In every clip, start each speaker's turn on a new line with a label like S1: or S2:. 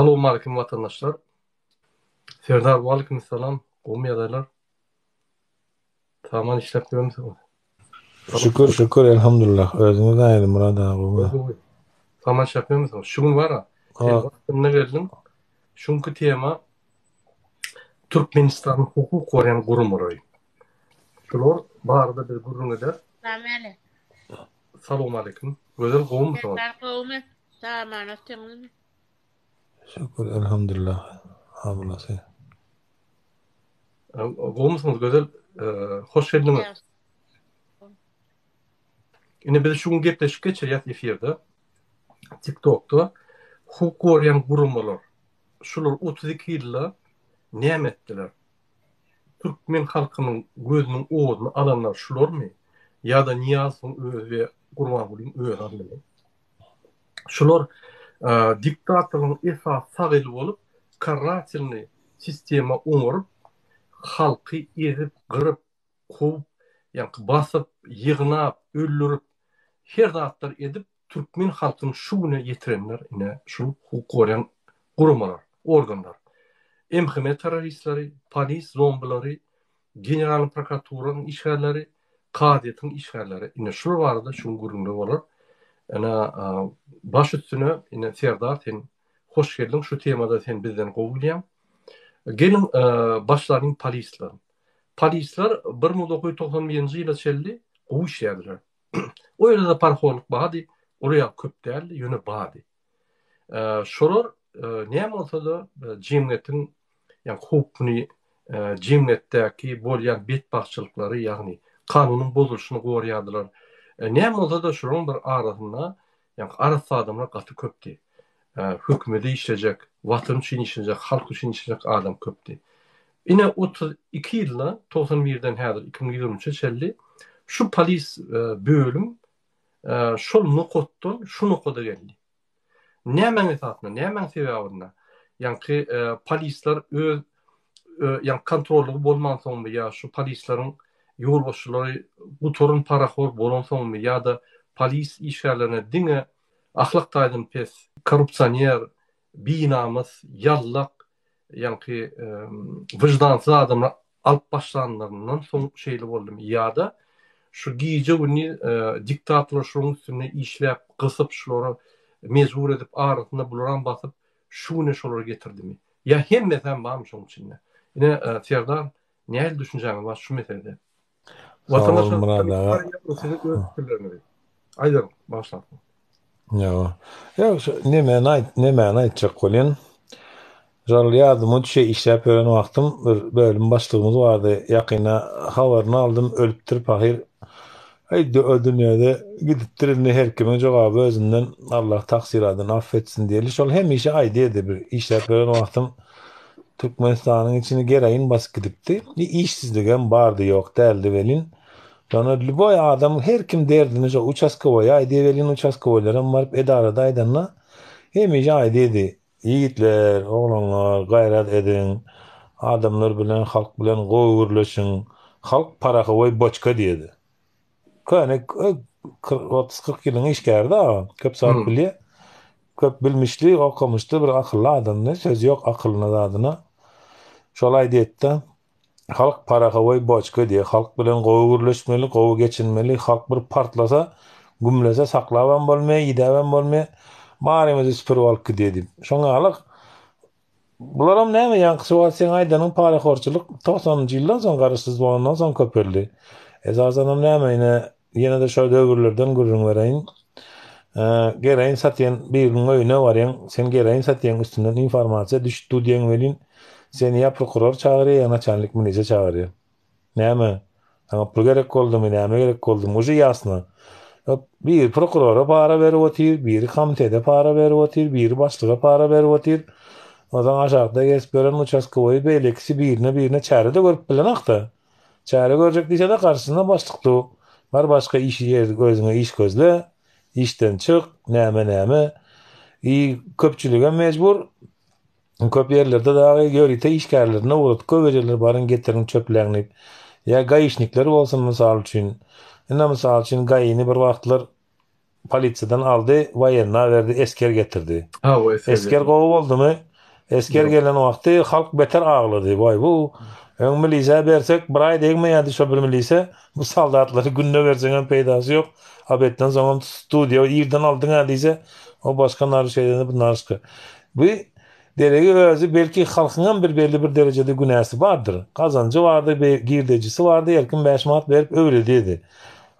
S1: Salowmalikim watandaşlar. Serdar waleýkim salam. Gowmy ýagdaýlar? Saman işläp ýörmüsiňiz?
S2: Şükür şükür elhamdülillah. Özüňiz nähili Myrat aga gowmy?
S1: Gowy. Saman işläp ýörmüsiňiz? Şu gün bara sen wagtynda geldiň. Şu günki tema Türkmenistanyň hukuk goraýan guramalary. Şular barada biz gürrüň ederis.
S3: Salam
S1: Salowmalikim. Gözel gowumysyňyz?
S3: Serdar gowumy? Saman otyňyzmy?
S2: Şükür elhamdülillah. Ablasy.
S1: Gowumysyňyz Gözel? Hoş geldiňiz. Ine biz şu gün gepleşik geçirýäs efirde. TikTokda hukuk goraýan guramalar şular 32 ýylda näme etdiler? Türkmen halkynyň gözüniň oduny alanlar şularmy? Ýa-da Nyýazowyň özi we Gurbangulyň özi aldymy? Şular diktatorlaryň esasy sag eli bolup, karatelnyý sistema oňaryp, halky ezip, gyryp, kowup, ýaňky basyp, ýygnap, öldürip, her zatlar edip, türkmen halkyny şu güne ýetirenler ine şu hukuk goraýan guramalar, organlar. MHM terroristleri, polis zombilary, Generalnyý prokuraturanyň işgärleri, kazyýetiň işgärleri ine şular barada şu gün gürrüňler bolar. Ine baş üstüne ine Serdar sen hoş geldiň şu temada sen bizden gowy bilýäň. Geliň başlalyň polisler. Polisler 1991-nji ýyla çenli gowy işlärdiler. O ýerde-de parhorlyk bardy, olar ýaly köp däldi, ýöne bardy. Şolar näme bolsa-da jemgyýetiň ýagny howpuny, jemgyýetdäki bolýan betbagtçylyklary, ýagny kanunyň bozulyşyny gorýardylar. Näme bolsa-da şolaryň bir arasynda ýagny arassa adamlar gaty köpdi. Hökümede işlejek, watan üçin işlejek, halk üçin işlejek adam köpdi. Ine 32 ýylda, 91-den häzir 2023-e çenli şu polis bölüm şol nokatdan şu nokada geldi. Nämäň esasynda, nämäň sebäbinde? Ýaňky polisler öz ýaňky kontrollygy bolmansoňmy ýa şu polisleriň ýolbaşçylary gutaryn parahor bolansoňmy ýa-da polis işgärlerine diňe ahlak taýdan pes, korrupsioner, binamys, ýallak, ýaňky wyždansyz adamlar alyp başlanlaryndan soň şeýle boldumy ýa-da şu gije-gündiz diktatorlar şolaryň üstünde işläp, gysyp, şulary mejbur edip, arasynda bularam basyp, şu güne şolary getirdimi? Ýa hemmesem barmy şonuň içinde? Ine, Serdar, nähili düşünjäňiz bar şu meselede?
S2: Sag bol Myrat aga.
S1: Siziň öz pikirleriňizi. Aýdaň, bagyşlap.
S2: Ýa. Ýa şu nemäni aýt, nemäni aýtjak bolýan. Şol ýadyma düşýär, işläp ýören wagtym bir bölüm başlygymyz bardy. Ýakynda habaryny aldym, ölüpdir pahyr. Aý, o dünýede gidipdir indi her kimiň jogaby özünden. Allah tagsyradyny affetsin diýeli. Şol hemişe aýdýardy bir işläp ýören wagtym Türkmenistanyň içini geroin basyp gidipdi. Işsizligem bardy ýok däldi welin. Şonda lýuboý adam her kim derdini şo uçaskowoýa aýdýar welin uçaskowoýlaram baryp edarada aýdanda hemişe aýdýardy. Ýigitler, oglanlar gaýrat ediň, adamlar bilen halk bilen gowy gürleşiň, halk parahowoý boçka diýerdi. Köne 30-40 ýylyň işgäri-de o, köp zat bilýär. Köp bilmişli, okumyşly bir akylly adamdy, söz ýok akylyna zadyna. Şol aýdýatda, halk parahowoý boçka diýýär, halk bilen gowy gürleşmeli, gowy geçinmeli, halk bir partlasa, gümlese saklabam bolmaýar, idäbem bolmaýar, barymyzy süpürip alyp gidýär diýip. Şoň ýaly Bularam näme ýaňky şu wagt seň aýdanyň parahorçylyk togsanynjy ýyldan soň garaşsyz bolandan soň köpeldi. Esasanam näme ine ýene-de şo döwürlerden gürrüň bereýin. Geroin satýan biriniň öýüne barýaň, sen geroin satýaň üstünden informasiýa düşüpdi diýeň welin seni ýa prokuror çagyrýar ýa naçalnik milisiýa çagyrýar. Näme? Saňa pul gerek boldumy, näme gerek boldumy, uje ýasno. Biri prokurora para berip otyr, biri komitete para berip otyr, biri başlyga para berip otyr. Onsoň aşakda gezip ýören uçastkowoýy beýlekisi birine-birine çäre-de görüp bilenok-da. Çäre görjek diýse-de garşysynda başlyk dur. Bar başga iş ýer özüňe iş gözle, işden çyk, näme-näme. I köpçüligem mejbur. Köp ýerlerde dagy ýörite işgärlerini ugradyp goýberýärler, baryň getiriň çöpläň diýip. Ýa gaişnikler bolsun mysal üçin. Ine mysal üçin gaini bir wagtlar polisiýadan aldy, woýenna berdi, esger getirdi.
S1: Hawa, esger
S2: Esger gowy boldumy? Esger gelen wagty halk beter aglady. Waý bu öň milisä bersek bir aý degmeýärdi şo bir milise. Bu soldatlary günde berseňem peýdasy ýok. Obedden soňam studiýa irden aldyň-a diýse, o başga naryş edende bu naryşka. Bu deregi özi belki halkyňam bir belli bir derejede günäsi bardyr. Gazanjy bardy, girdejisi bardy, erkin bäş manat berip öwredýärdi.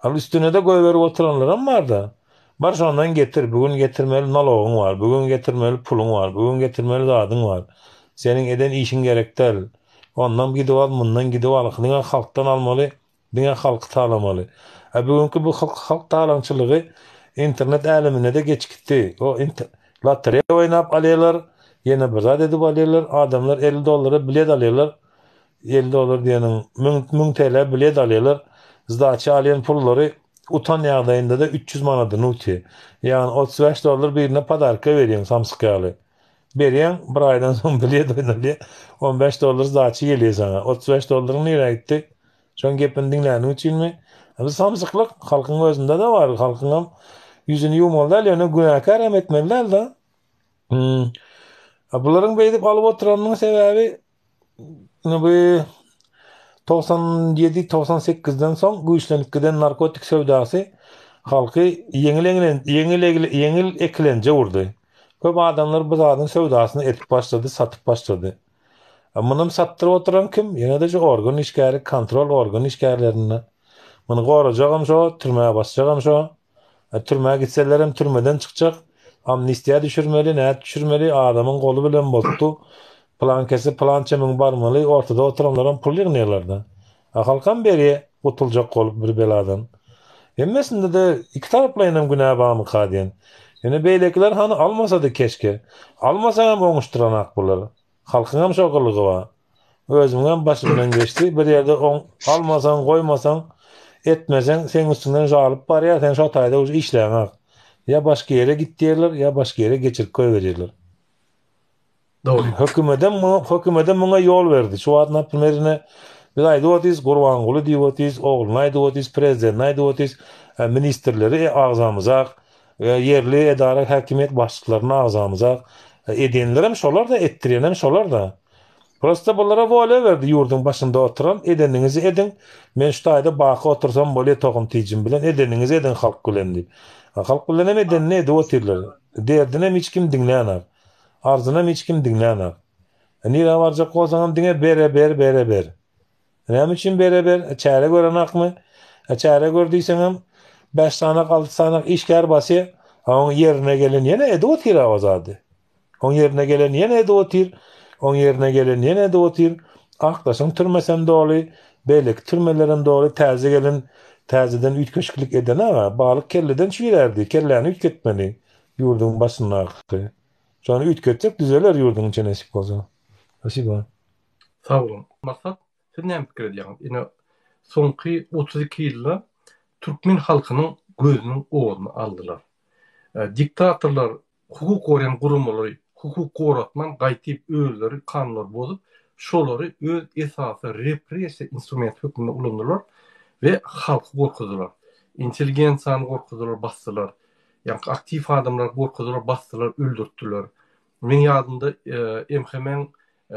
S2: Al üstüne-de goýberip oturanlaram bar-da. Bar şondan getir, bu gün getirmeli nalogyň bar, bu gün getirmeli puluň bar, bu gün getirmeli zadyň bar. Seniň eden işiň gerek däl. Ondan gidip al, mundan gidip al, diňe halkdan almaly, diňe halky talamaly. A bu günki bu halk talaňçylygy internet älemine-de geçip gitdi. O lotereýa oýnap alýarlar, ýene bir zat edip alýarlar, adamlar 50 dollara bilet alýarlar. 50 dollar diýeniň 1000 TL bilet alýarlar. Zdaça alýan pullary utan ýagdaýynda-da 300 manadyny utýar. Ýagny 35 dollar birine podarka berýäň samsyk ýaly. Berýäň, bir aýdan soň bilet oýnalýar. 15 dollar zdaça gelýär saňa. 35 dollaryň nirä gitdi? Şoň gepini diňläniň üçinmi? Bu samsyklyk halkyň özünde-de bar. Halkyňam ýüzüni ýuwmaly däl, ýöne günäkär hem etmeli däl-de. Hmm. Bularyň beýdip alyp oturanynyň sebäbi bu 97 98-den soň güýçlenip giden narkotik söwdasy halky ýeňil ýeňil ýeňil ekilenje urdy. Köp adamlar bu zadyň söwdasyny edip başlady, satyp başlady. Munam satdyryp oturan kim? Ýene-de şu organ işgäri, kontrol organ işgärlerinde. Muny gorajagam şo, türmä basjagam şo. Türmä gitselerem türmeden çykjak. Amnistiýa düşürmeli, nädip düşürmeli, adamyň goly bilen bolupdy. Pylankese pylança müň barmaly, ortada oturanlaram pul ýygnaýarlar-da. A halkam berýä, gutuljak bolup bir beladan. Hemmesinde-de iki taraplaýynam günä barmyka diýen. Ýöne beýlekiler hany almasady keşke. Almasaňam oňuşdyranak bular. Halkyňam şo gylygy bar. Özümiňem başymdan geçdi. Bir ýerde oň almasaň, goýmasaň, etmeseň, seň üstüňden žalyp barýar, sen şo taýda uje işläňok. Ýa başga ýere git diýerler, ýa başga ýere geçirip goýberýärler.
S1: Dogry.
S2: Hökümedem muňa, hökümedem muňa ýol berdi. Şu wagt naprimer ine biz aýdyp otyrys, Gurbanguly diýip otyrys, ogluny aýdyp otyrys, prezidentini aýdyp otyrys, ministrleri agzamyzak, Ýerli edara häkimiýet başlyklaryny agzamyzak. Edenlerem şolar-da, etdirýänem şolar-da. Prosta bulara wolýa berdi ýurduň başynda oturan, edeniňizi ediň, men şu taýda baky otursam bolýa tohum-tijim bilen, edeniňizi ediň halk bilen diýip. Halk bilenem edenini edip otyrlar. Derdinem hiç kim diňlänok. Arzynam hiç kim diňlänok. Nirä barjak bolsaňam diňe bere ber, bere ber. Näme üçin bere ber, çäre görenakmy? E çäre gör diýseňem, bäş sanak, alty sanak işgär basýa, a oň ýerine gelen ýene edip otyr-a o zady. Oň ýerine gelen ýene edip otyr, oň ýerine gelen ýene edip otyr. Akdaşyň türmesem doly, beýleki türmelerem doly, täze gelen täzeden üýtgeşiklik eden-a, balyk kelleden çüýrärdi, kelläni üýtgetmeli ýurduň başyndaky. Şony üýtgetsek düzeler ýurduň içi nesip bolsa. Spasibo.
S1: Sag boluň. Maksat, siz näme pikir edýäňiz? Ine, soňky 32 ýylda türkmen halkynyň gözüniň oduny aldylar. Diktatorlar hukuk goraýan guramalary hukuk goratman, gaýtyp özleri kanunlary bozup, şolary öz esasy repressiýa instrumenti hökmünde ulandylar we halky gorkuzdylar. Intelligensiýany gorkuzdylar, basdylar. Ýaňky aktiw adamlary gorkuzdylar, basdylar, öldürtdiler. Meň ýadymda MHM-iň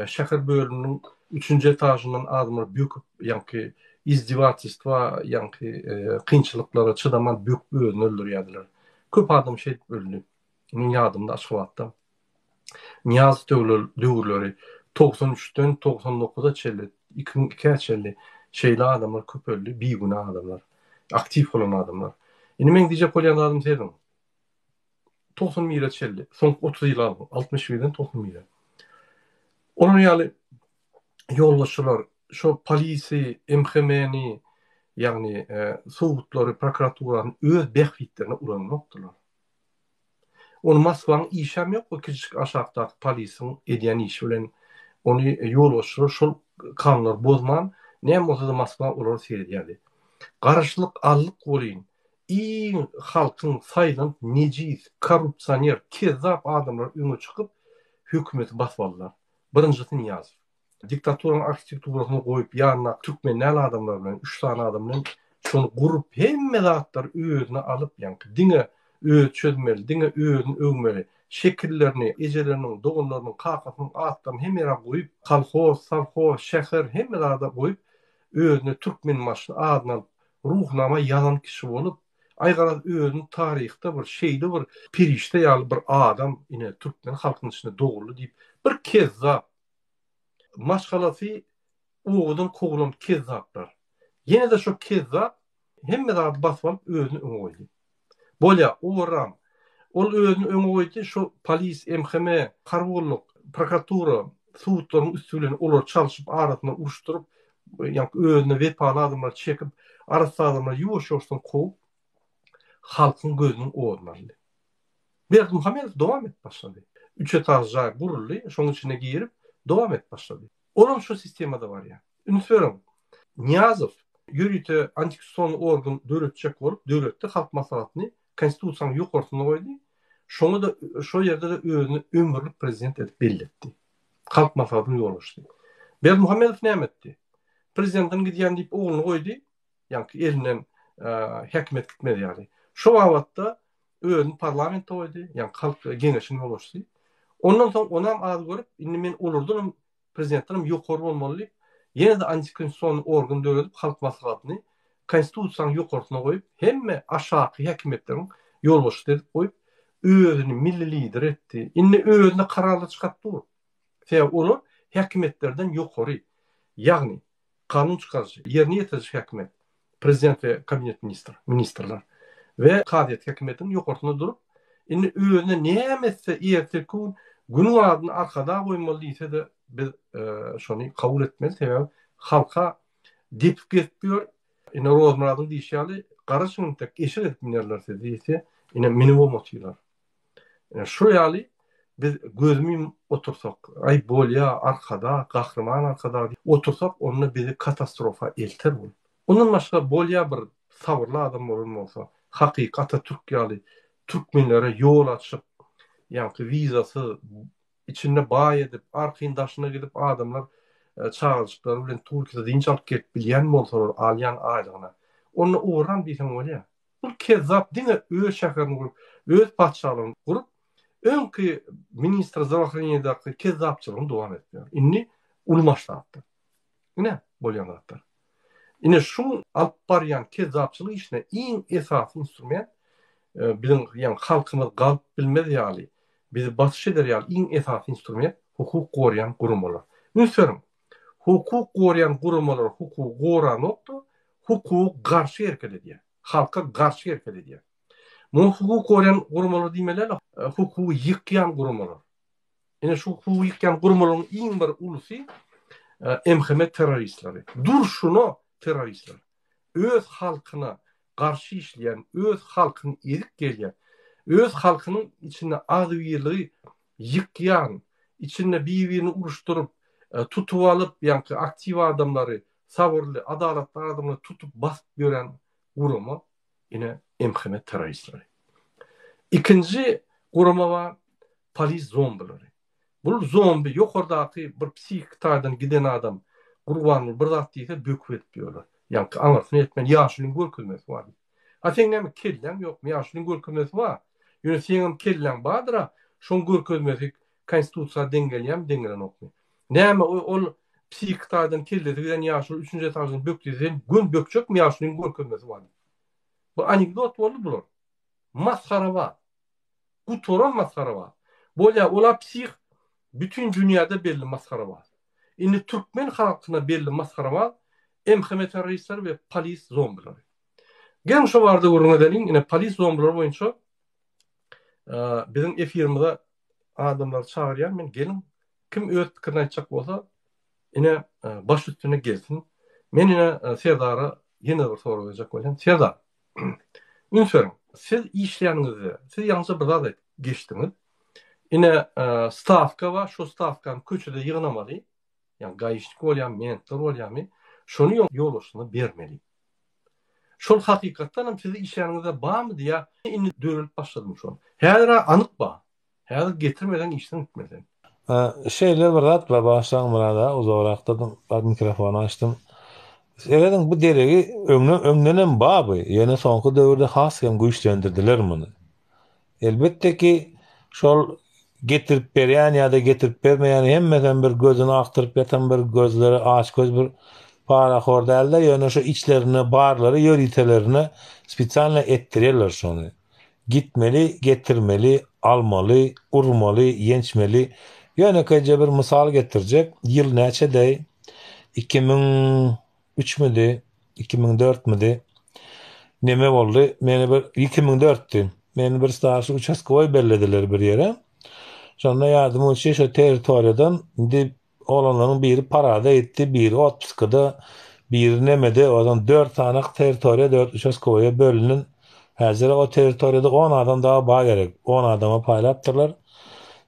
S1: şäher bölüminiň üçünji etažyndan adamlar böküp, ýaňky izdewatelstwa, ýaňky kynçylyklara çydaman böküp özüni öldürýärdiler. Köp adam şeýdip öldi. Meň ýadymda Aşgabatda Nyýazow döwürleri 93-den 99-a çenli, 2002-ä çenli şeýle adamlar köp öldi, bigünä adamlar, aktiw bolan adamlar. Indi meň diýjek bolýan zadym sezin. 91-e çenli, soňky 30 ýyl aldyň, 61-den 91-e. Olar ýaly ýolbaşçylar şo polisi, MHM-ni, ýagny e, sudlary, prokuraturany öz bähbitlerine ulanmakdylar. Ony Moskwanyň işem ýok, o kiçijik aşakdaky polisiň edýän işi bilen ony ýolbaşçylar şol kanunlary bozman, näme bolsa-da Moskwa olary seredýärdi. Garaşsyzlyk aldyk welin, Iň halkyň saýlanyp nejis, korrupsioner, kezzap adamlar öňe çykyp hökümeti basyp aldylar. Birinjisi Nyýazow. Diktaturanyň arhitekturasyny goýup ýanyndaky türkmen däl adamlar bilen üç sany adam bilen şony gurup hemme zatlary özüne alyp ýaňky diňe özi çözmeli diňe özüni öwmeli. şekillerini, ejeleriniň, doganlarynyň, kakasynyň atlaryny hemme ýere goýup, kolhoz, sowhoz, şäher hemme zada goýup, özüne Türkmenbaşy adyny alyp, Ruhnama ýazan kişi bolup, aý garaz özüni taryhda bir şeýle bir perişde ýaly bir adam ine türkmen halkynyň içinde doguldy diýip, bir kezzap, maşgalasy obadan kowulan kezzaplar. Ýene-de şo kezzap hemme zady basyp alyp özüni öňe goýdy. Bolýa, owarram. Ol özüni öňe goýdy, şo polis, MHM, harby gulluk, prokuratura, sudlaryň üsti bilen olary çalşyp arasynda uruşdyryp, ýaňky özüne wepaly adamlary çekip, arassa adamlary ýuwaş-ýuwaşdan kowup, halkyň gözüniň oduny aldy. Berdimuhamedow dowam edip başlady. Üç etaž jaý guruldy, şonuň içine girip, dowam edip başlady. Olam şo sistemada barýar. Üns beriň, Nyýazow ýörite antikonstitusion organ döretjek bolup, döretdi Halk Maslahatyny, Konstitusiýanyň ýokarsynda goýdy. Şoňa-da, şo ýerde-de özüni ömürlik prezident edip belletdi. Halk Maslahatynyň ýolbaşçysy. Berdimuhamedow näme etdi? Prezidentden gidýän diýip ogluny goýdy, ýaňky elinden häkimiýet gitmez ýaly. Şo babatda özüni parlamentde goýdy, ýaňky Halk Geňeşiniň ýolbaşçysy. Ondan soň onam az görüp, indi men olardanam Prezidentden hem ýokary bolmaly diýip, ýene-de antikonstitusion organ döredip, Halk Maslahatyny Konstitusiýanyň ýokarsyna goýup, hemme aşaky häkimiýetleriň ýolbaşçysy edip goýup, özüni milli lider etdi. Indi özüne kararlar çykaryp dur. Sebäbi olar häkimiýetlerden ýokary. Ýagny, kanun çykaryjy, ýerine ýetiriji häkimiýet, prezident we kabinet ministr, ministrler we kazyýet häkimiýetiniň ýokarsynda durup, indi özüne näme etse ertirki gün günüň adyny Arkadag goýmaly diýse-de biz şony kabul etmeli, sebäbi halka depip gezip ýör. Ine Rozmyradyň diýşi ýaly, gara çiňňintek eşek edip münerler sizi diýse, ine münübem otyrlar. Şu ýaly biz gözümi ýumup otursak, aý bolýa Arkadag, Gahryman Arkadag diýip otursak, onda bizi katastrofa elter bul. Ondan başga bolýa bir sabyrly adam bolan bolsa, hakyky Atatürk ýaly türkmenlere ýol açyp, ýaňky wizasyz, içinde baý edip, arkaýyn daşyna gidip adamlar çagajyklary bilen Türkiýede dynç alyp gelip bilýän bolsalar alýan aýlygyna, onda ugurram diýseň bolýa. Bu kezzap diňe öz şäherini gurup, öz patyşalygyny gurup, öňki ministr zdravoohraneniýadaky kezzapçylygyny dowam etdirýär. Indi uly masştabda. Ine, bolýan zatlar. Ine, şu alyp barýan kezzapçylyk işine iň esasy instrument biziň, ýagny halkymyz galyp bilmez ýaly, bizi basyş eder ýaly iň esasy instrument hukuk goraýan guramalar. Üns beriň, Hukuk goraýan guramalar hukugy goranok-da, hukuga garşy hereket edýär. Halka garşy hereket edýär. Muňa hukuk goraýan guramalar diýmeli-le, hukugy ýykýan guramalar. Ine şu hukugy ýykýan guramalaryň iň bir ulusy MHM terroristleri. Durşuna terroristler. Öz halkyna garşy işleýän, öz halkyny ezip gelýän, öz halkynyň içinde agzybirligi ýykýan, içinde bir-birini uruşdyryp, tutup alyp, ýaňky aktiw adamlary, sabyrly, adalatly adamlary tutup basyp ýören gurama ine MHM terroristleri. Ikinji gurama bar, polis zombilary. Bul zombi ýokardaky bir psihiki taýdan giden adam Gurbanguly bir zat diýse böküp edip ýörler. Ýaňky aňyrsyny etmän ýaşulyň görkezmesi bar diýip. A seň näme kelläň ýokmy? Ýaşulyň görkezmesi bar. Ýöne seňem kelläň bardyr-a, şoň görkezmesi konstitusiýa deň gelýärmi, deň gelenokmy? Näme ol psihiki taýdan kellesi giden ýaşuly üçünji etaždan bök diýse sen göni bökjekmi ýaşulyň görkezmesi bar diýip. Bu anekdot boldy bular. Masgarabaz. Gutaran masgarabaz. Bolýa ola psih bütin dünýäde belli masgarabaz. Indi türkmen halkyna belli masgarabaz MHM terroristleri we polis zombilary. Geliň şo barada gürrüň edeliň. Ine polis zombilary boýunça biziň efirimize adamlary çagyrýan men geliň kim öz pikirini aýtjak bolsa ine baş üstüne gelsin. Men ine Serdara ýene bir sorag berjek bolýan. Serdar Üns beriň. Siz işläniňizde, siz ýalňyşa bir zat aýdyp geçdiňiz. Ine, stawka bar, şo stawkany köçede ýygnamaly. Ýagny gaişnik bolýarmy, mentler bolýarmy, şony ýolbaşçysyna bermeli. Şol hakykatdan hem siziň işläniňizde barmy diýýär, indi dörelip başladymy şol. Häzir-ä anyk bar. Häzir getirmeseň işden gitmeli sen.
S2: Şeýle bir zat bar bagyşlaň Myrat aga uzagrakdadym bak mikrofony açdym. Serediň bu deregi öňden öňdenem bar bu ýöne soňky döwürde has hem güýçlendirdiler muny. Elbetde ki. Şol getirip berýän ýa-da getirip bermeýän hemmesem bir gözüni akdyryp ýatan bir gözleri açgöz bir parahor däl-de, ýöne şo içlerinde barlary ýöritelerine spesialno etdirýärler şony. Gitmeli, getirmeli, almaly, urmaly, ýençmeli. Ýönekeýje bir mysal getirjek, ýyl näçedeý? 2003 müdi, 2004 müdi? Neme boldy, meni bir, 2004-di, meni bir starşy uçastkowoý bellediler bir ýere. Şonda ýadyma düşýär, şo territoriýadan indi Oglanlaryň biri parada gitdi, biri otpuskada, biri nemede, ozan dört sanak territoriýa dört uçastkowoýa bölünen. Häzir o territoriýada on adam dagy bar gerek. On adama paýlapdyrlar.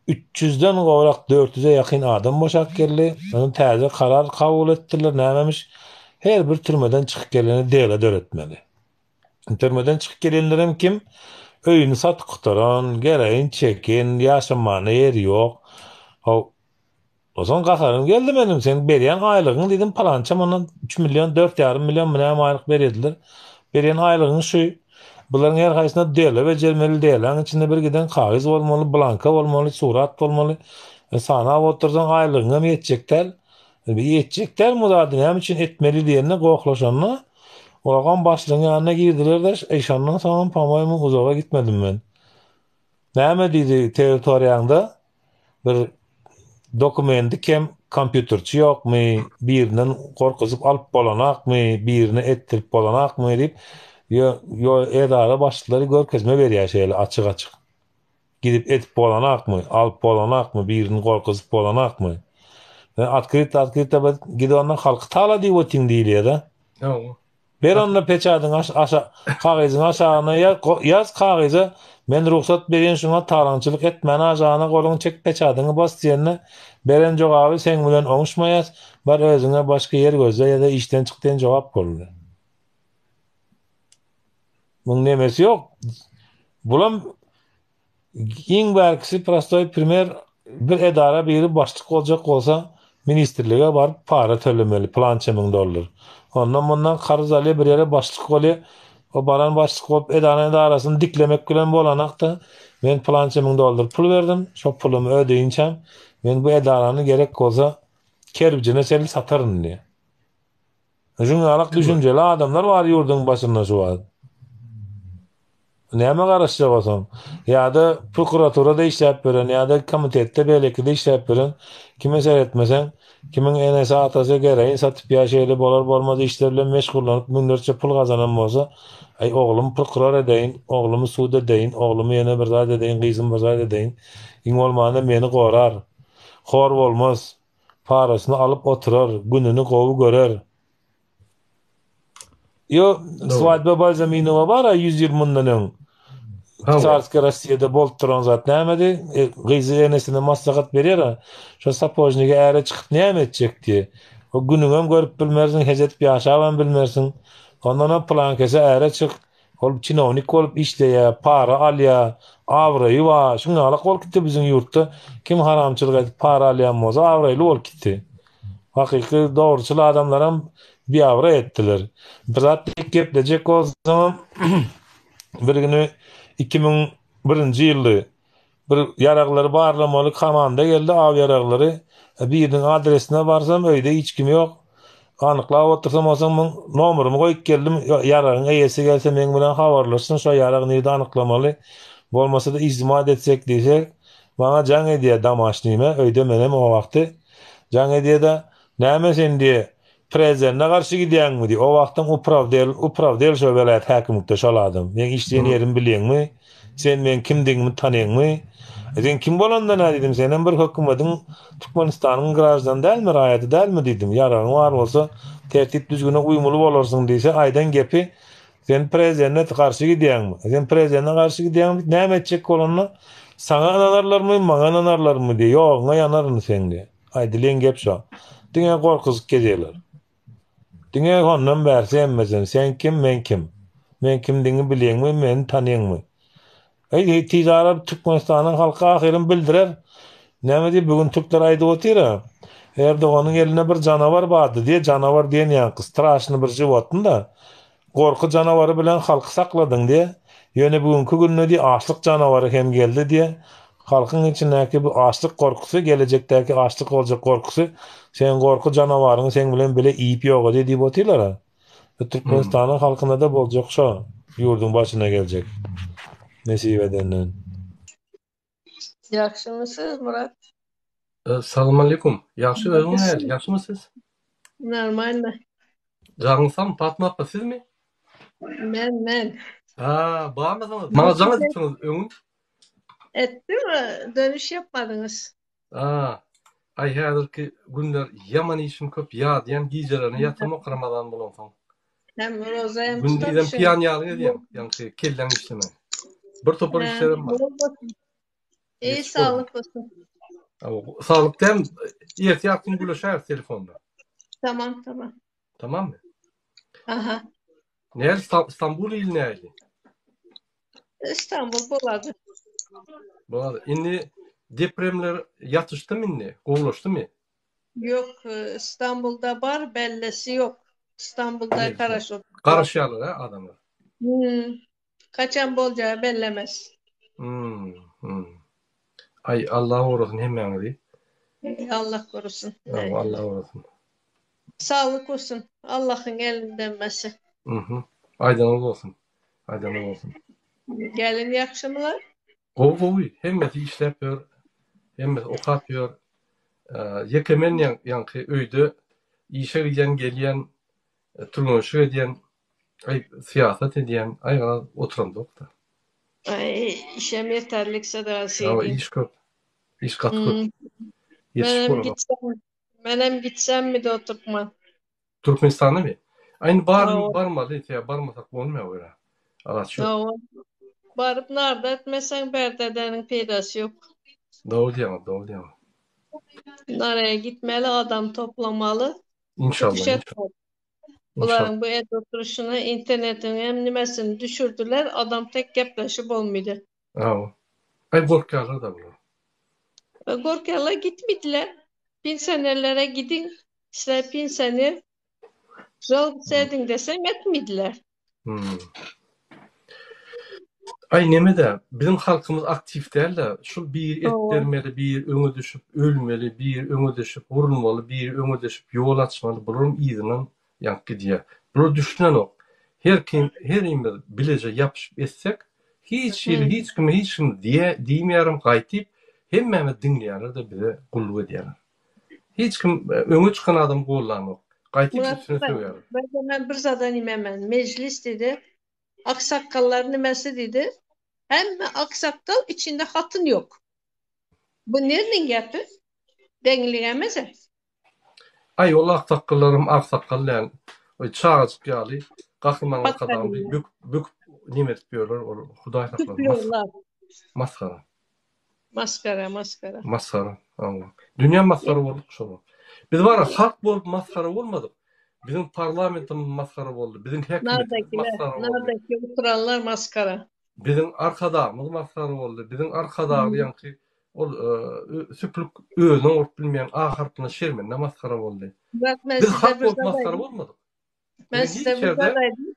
S2: Üç ýüzden gowrak, dört ýüze ýakyn adam boşap geldi. Ondan täze karar kabul etdiler, nämemiş, her bir türmeden çykyp gelene dela döretmeli. Türmeden çykyp gelenlerem kim? Öýüni satyp gutaran, geregini çeken, ýaşamana ýeri ýok. How, Onsoň gaharym geldi meniň, seň berýän aýlygyň diýdim, palança mundan üç million, dört ýarym million bu näme aýlyk berýärdiler. Berýän aýlygyň şu. Bularyň her haýsyna dela bejermeli, delaň içinde bir giden kagyz bolmaly, blanka bolmaly, surat bolmaly. E, sanap otursaň aýlygyňam ýetjek däl. E, ýetjek däl bu zady näme üçin etmeli diýende gohlaşanda, olagam başlygyň ýanyna girdiler-de, e, şondan soňam, po-moýemu, uzaga gitmedim men. Näme diýdi, territoriýaňda bir dokumendi kem kompýuterçi ýokmy, birinden gorkuzyp alyp bolanakmy, birine etdirip bolanakmy diýip, ýo, ýo edara başlyklary görkezme berýär şeýle açyk-açyk. Gidip edip bolanakmy, alyp bolanakmy, birini gorkuzyp bolanakmy? Otkryto, otkryto gidip onda halky tala diýip otyň diýilýär-de.
S1: Hawa.
S2: Ber onda peçadyň aşa kagyzyň aşagyna ýaz kagyza men rugsat berýän şuňa talaňçylyk etmäne aşagyna goluňy çek peçadyňy bas diýende beren jogaby seň bilen oňuşmaýas bar özüňe başga ýer gözle ýa-da işden çyk diýen jogap boldy. Muň nemesi ýok. Bulam Iň bärkisi prostoý primer bir edara biri başlyk boljak bolsa ministrlige baryp para tölemeli pylança müň dollar. Ondan mundan karz alýa bir ýere başlyk bolýa. O baran başlyk bolup edaran edarasyny diklemek bilen bolanakda men pylança müň dollar pul berdim şo pulumy ödeýinçäm men bu edarany gerek bolsa kerbijine çenli sataryn diýýä. Şuňňalak düşünjeli adamlar bar ýurduň başynda şu wagt. Näme garaşjak bolsaň? Ýa-da prokuraturada işläp ýören, ýa-da komitetde beýlekide işläp ýören kime seretmeseň, kimiň enesi atasy gereýin satyp ýa şeýle bolar bolmaz işler bilen meşgullanyp müňlerçe pul gazanan bolsa, aý oglumy prokuror edeýin, oglumy sud edeýin, oglumy ýene bir zat edeýin, gyzymy bir zat edeýin, iň bolmanda meni gorar, hor bolmaz. Parasyny alyp oturar, gününi gowy görer. Ýo, Swadba Balzaminowa bar-a 100 ýyl mundan öň. Carskiý Rossiýada bolup duran zat nämedi? E, gyzy enesine maslahat berýär-a. Şo sapožnige äre çykyp näme etjek diýe. O günüňem görüp bilmersiň, hezet edip ýaşabam bilmersiň. Ondanam pylankese äre çyk. Ol çinownik bolup işleýär, para alýar, abraýy bar. Şuňňalak bolup gitdi biziň ýurtda. Kim haramçylyk edip para alýan bolsa abraýly bolup gitdi. Hakyky dogruçyl adamlaram biabraý etdiler. Bir zat diýip geplejek bolsaňam bir güni 2001-nji ýyldy. Bir ýaraglary barlamaly komanda geldi, aw ýaraglary. Biriniň adresine barsam, öýde hiç kim ýok. Anyklap otursam, onsoň muň nomerymy goýup geldim. Ýaragyň eýesi gelse meň bilen habarlaşsyn, şo ýarag nirde anyklamaly. Bolmasa-da izmat etsek diýsek, maňa jaň edýär domaşnyma, öýde menem o wagty. Jaň edýär-de, Näme sen diýe, Prezidente garşy gidýäňmi diý. O wagtam uprawdel, uprawdel şo welaýat häkimlikde şol adam. Meň işleýän ýerimi bilýäňmi? Sen meň kimdigimi tanaýaňmy? E sen kim bolanda nä diýdim, senem bir hökümediň Türkmenistanyň graždany dälmi, raýaty dälmi diýdim. Ýaragyň bar bolsa tertip-düzgüne uýmaly bolarsyň diýse, aýdan gepi sen prezidente garşy gidýäňmi? E sen prezidente garşy gidýäňmi diýip näme etjek bolanda, saňa ynanarlarmy, maňa ynanarlarmy diý, ýoguňa ýanaryn seň diý. Aýdylýan gep şo. Diňe gorkuzyp gezýärler. Diňe hondan bärsi hemmesem, sen kim, men kim? Men kimdigiňi bilýäňmi, meni tanaýaňmy? Eý, tizara Türkmenistanyň halky ahyryn bildirer. Näme diýip, bu gün türkler aýdyp otyr-a. Erdoganyň elinde bir janawar bardy diýe, janawar diýen ýaňky straşny bir žiwotny-da. Gorky janawary bilen halky sakladyň diýe. Ýöne bu günki günde diýe, açlyk janawary hem geldi diýe. Halkyň içindäki bu açlyk gorkusy, gelejekdäki açlyk boljak gorkusy, seň gorky janawaryňy seň bilen bile iýip ýok edýär diýip otyrlar-a. Bu Türkmenistanyň halkynda-da boljak şo, ýurduň başyna geljek. Nesip edenden.
S4: Ýagşymysyz Murat?
S1: Salamaleýkum. Ýagşy özüň nähili? Ýagşymy siz?
S4: Normalno.
S1: Janyň sagmy Patma apa sizmi?
S4: Men men.
S1: Ha, barmysyňyz? Maňa jaň edipsiňiz öňün.
S4: Etdim, dönüş yapmadyňyz.
S1: Ha. Aý häzirki günler ýaman işim köp ýadýan gijelerine ýatamok Ramazan bolansoň.
S4: Hem roza hem
S1: Gündizem piýan ýaly gezýän, ýaňky kelläň işlemän. Bir topar işlerim bar.
S4: Eý saglyk bolsun.
S1: Saglyk däl, erte ýatgyn gürleşäris telefonda.
S4: Tamam, tamam.
S1: Tamammy?
S4: Aha.
S1: Näl Istanbul il näli?
S4: Istanbul bolady.
S1: Bolady. Indi depremler ýatyşdymy indi? Gowulaşdymy?
S4: Ýok, Istanbulda bar, bellesi ýok. Istanbulda garaşyp.
S1: Garaşýarlar hä adamlar?
S4: Hmm. Haçan boljagy bellemez.
S1: Hmm. Hmm. Aý Allah gorasyn hemmäňizi.
S4: Allah korusun.
S1: Allah gorasyn.
S4: Saglyk bolsun. Allahyň elinden mesi.
S1: Mhm. Aýdanyňyz bolsun. Aýdanyňyz bolsun.
S4: Gelin ýagşymylar?
S1: Gowy gowy. Hemmesi işläp ýör. Hemmesi okap ýör. Ýeke men ýaňky öýde işe gidýän, gelýän, türgenşik edýän, aý syýasat edýän, aý garaz oturamzok-da.
S4: Aý işem ýeterlik sadasy.
S1: Hawa iş köp. Iş gaty köp. Ýetişip
S4: Menem gitsem, menem gitsemmi oturtma.
S1: Türkmenistandamy? Aý indi bar barmaly, sebäbi barmasak bolmaýar o ýere. Alaç ýok.
S4: Hawa. Baryp narda etmeseň bärde edeniň peýdasy ýok.
S1: Dogry diýýäňiz, dogry diýýäňiz.
S4: Naraya gitmeli, adam toplamaly.
S1: Inşallah,
S4: Tutuş
S1: inşallah.
S4: etmeli. Bularyň bu edip oturyşyna internetiň hem nimesini düşürdiler, adam tek gepleşip bolmydy.
S1: Hawa. Aý gorkýarlar-da bular.
S4: Gorkýarlar gitmediler. Pensionerlere gidiň, sizler pensioner, žalobsa ediň desem etmediler.
S1: Hmm. Aý neme-de, biziň halkymyz aktiw däl-de, şul biri et bermeli, biri öňe düşüp ölmeli, biri öňe düşüp vurulmaly, biri öňe düşüp ýol açmaly, bularyň yzyndan ýanyp gidýär. Bular düşünenok. Her kim, herimiz bileje ýapyşyp etsek, hiç hili hiç kime hiç kim diýe, diýmeýärem gaýtyp, hemmämiz diňleýärler-de bize gulluk edýärler. Hiç kim öňe çykan adamy gollanok. Gaýtyp üstüne sögýärler.
S4: Murat, men bir zada nimemen. Mejlis diýdi. Aksakgallar nimesi diýdi. Hemme aksakgal içinde hatyn ýok. Bu nerniň gepi? Deňlik emese.
S1: Aý ol aksakgallaram aksakgal däl. Oý çagajyk ýaly Gahryman Arkadagymyzy böküp böküp neme edip ýörler ol Hudaý saklasyn. Masgara.
S4: Masgara masgara.
S1: Masgara. Hawa. Dünýä masgara bolduk şolar. Biz bar halk bolup masgara bolmadyk. Biziň parlamentimiz masgara boldy. Biziň häkimiýetimiz masgara boldy.
S4: Nardaki oturanlar masgara.
S1: Biziň Arkadagymyz masgara boldy. Biziň Arkadagly ýaňky ol süplük özüne bolup bilmeýän A harpyna şermende masgara boldy. Biz halk bolup masgara bolmadyk.
S4: Men size bir zat aýdayyn.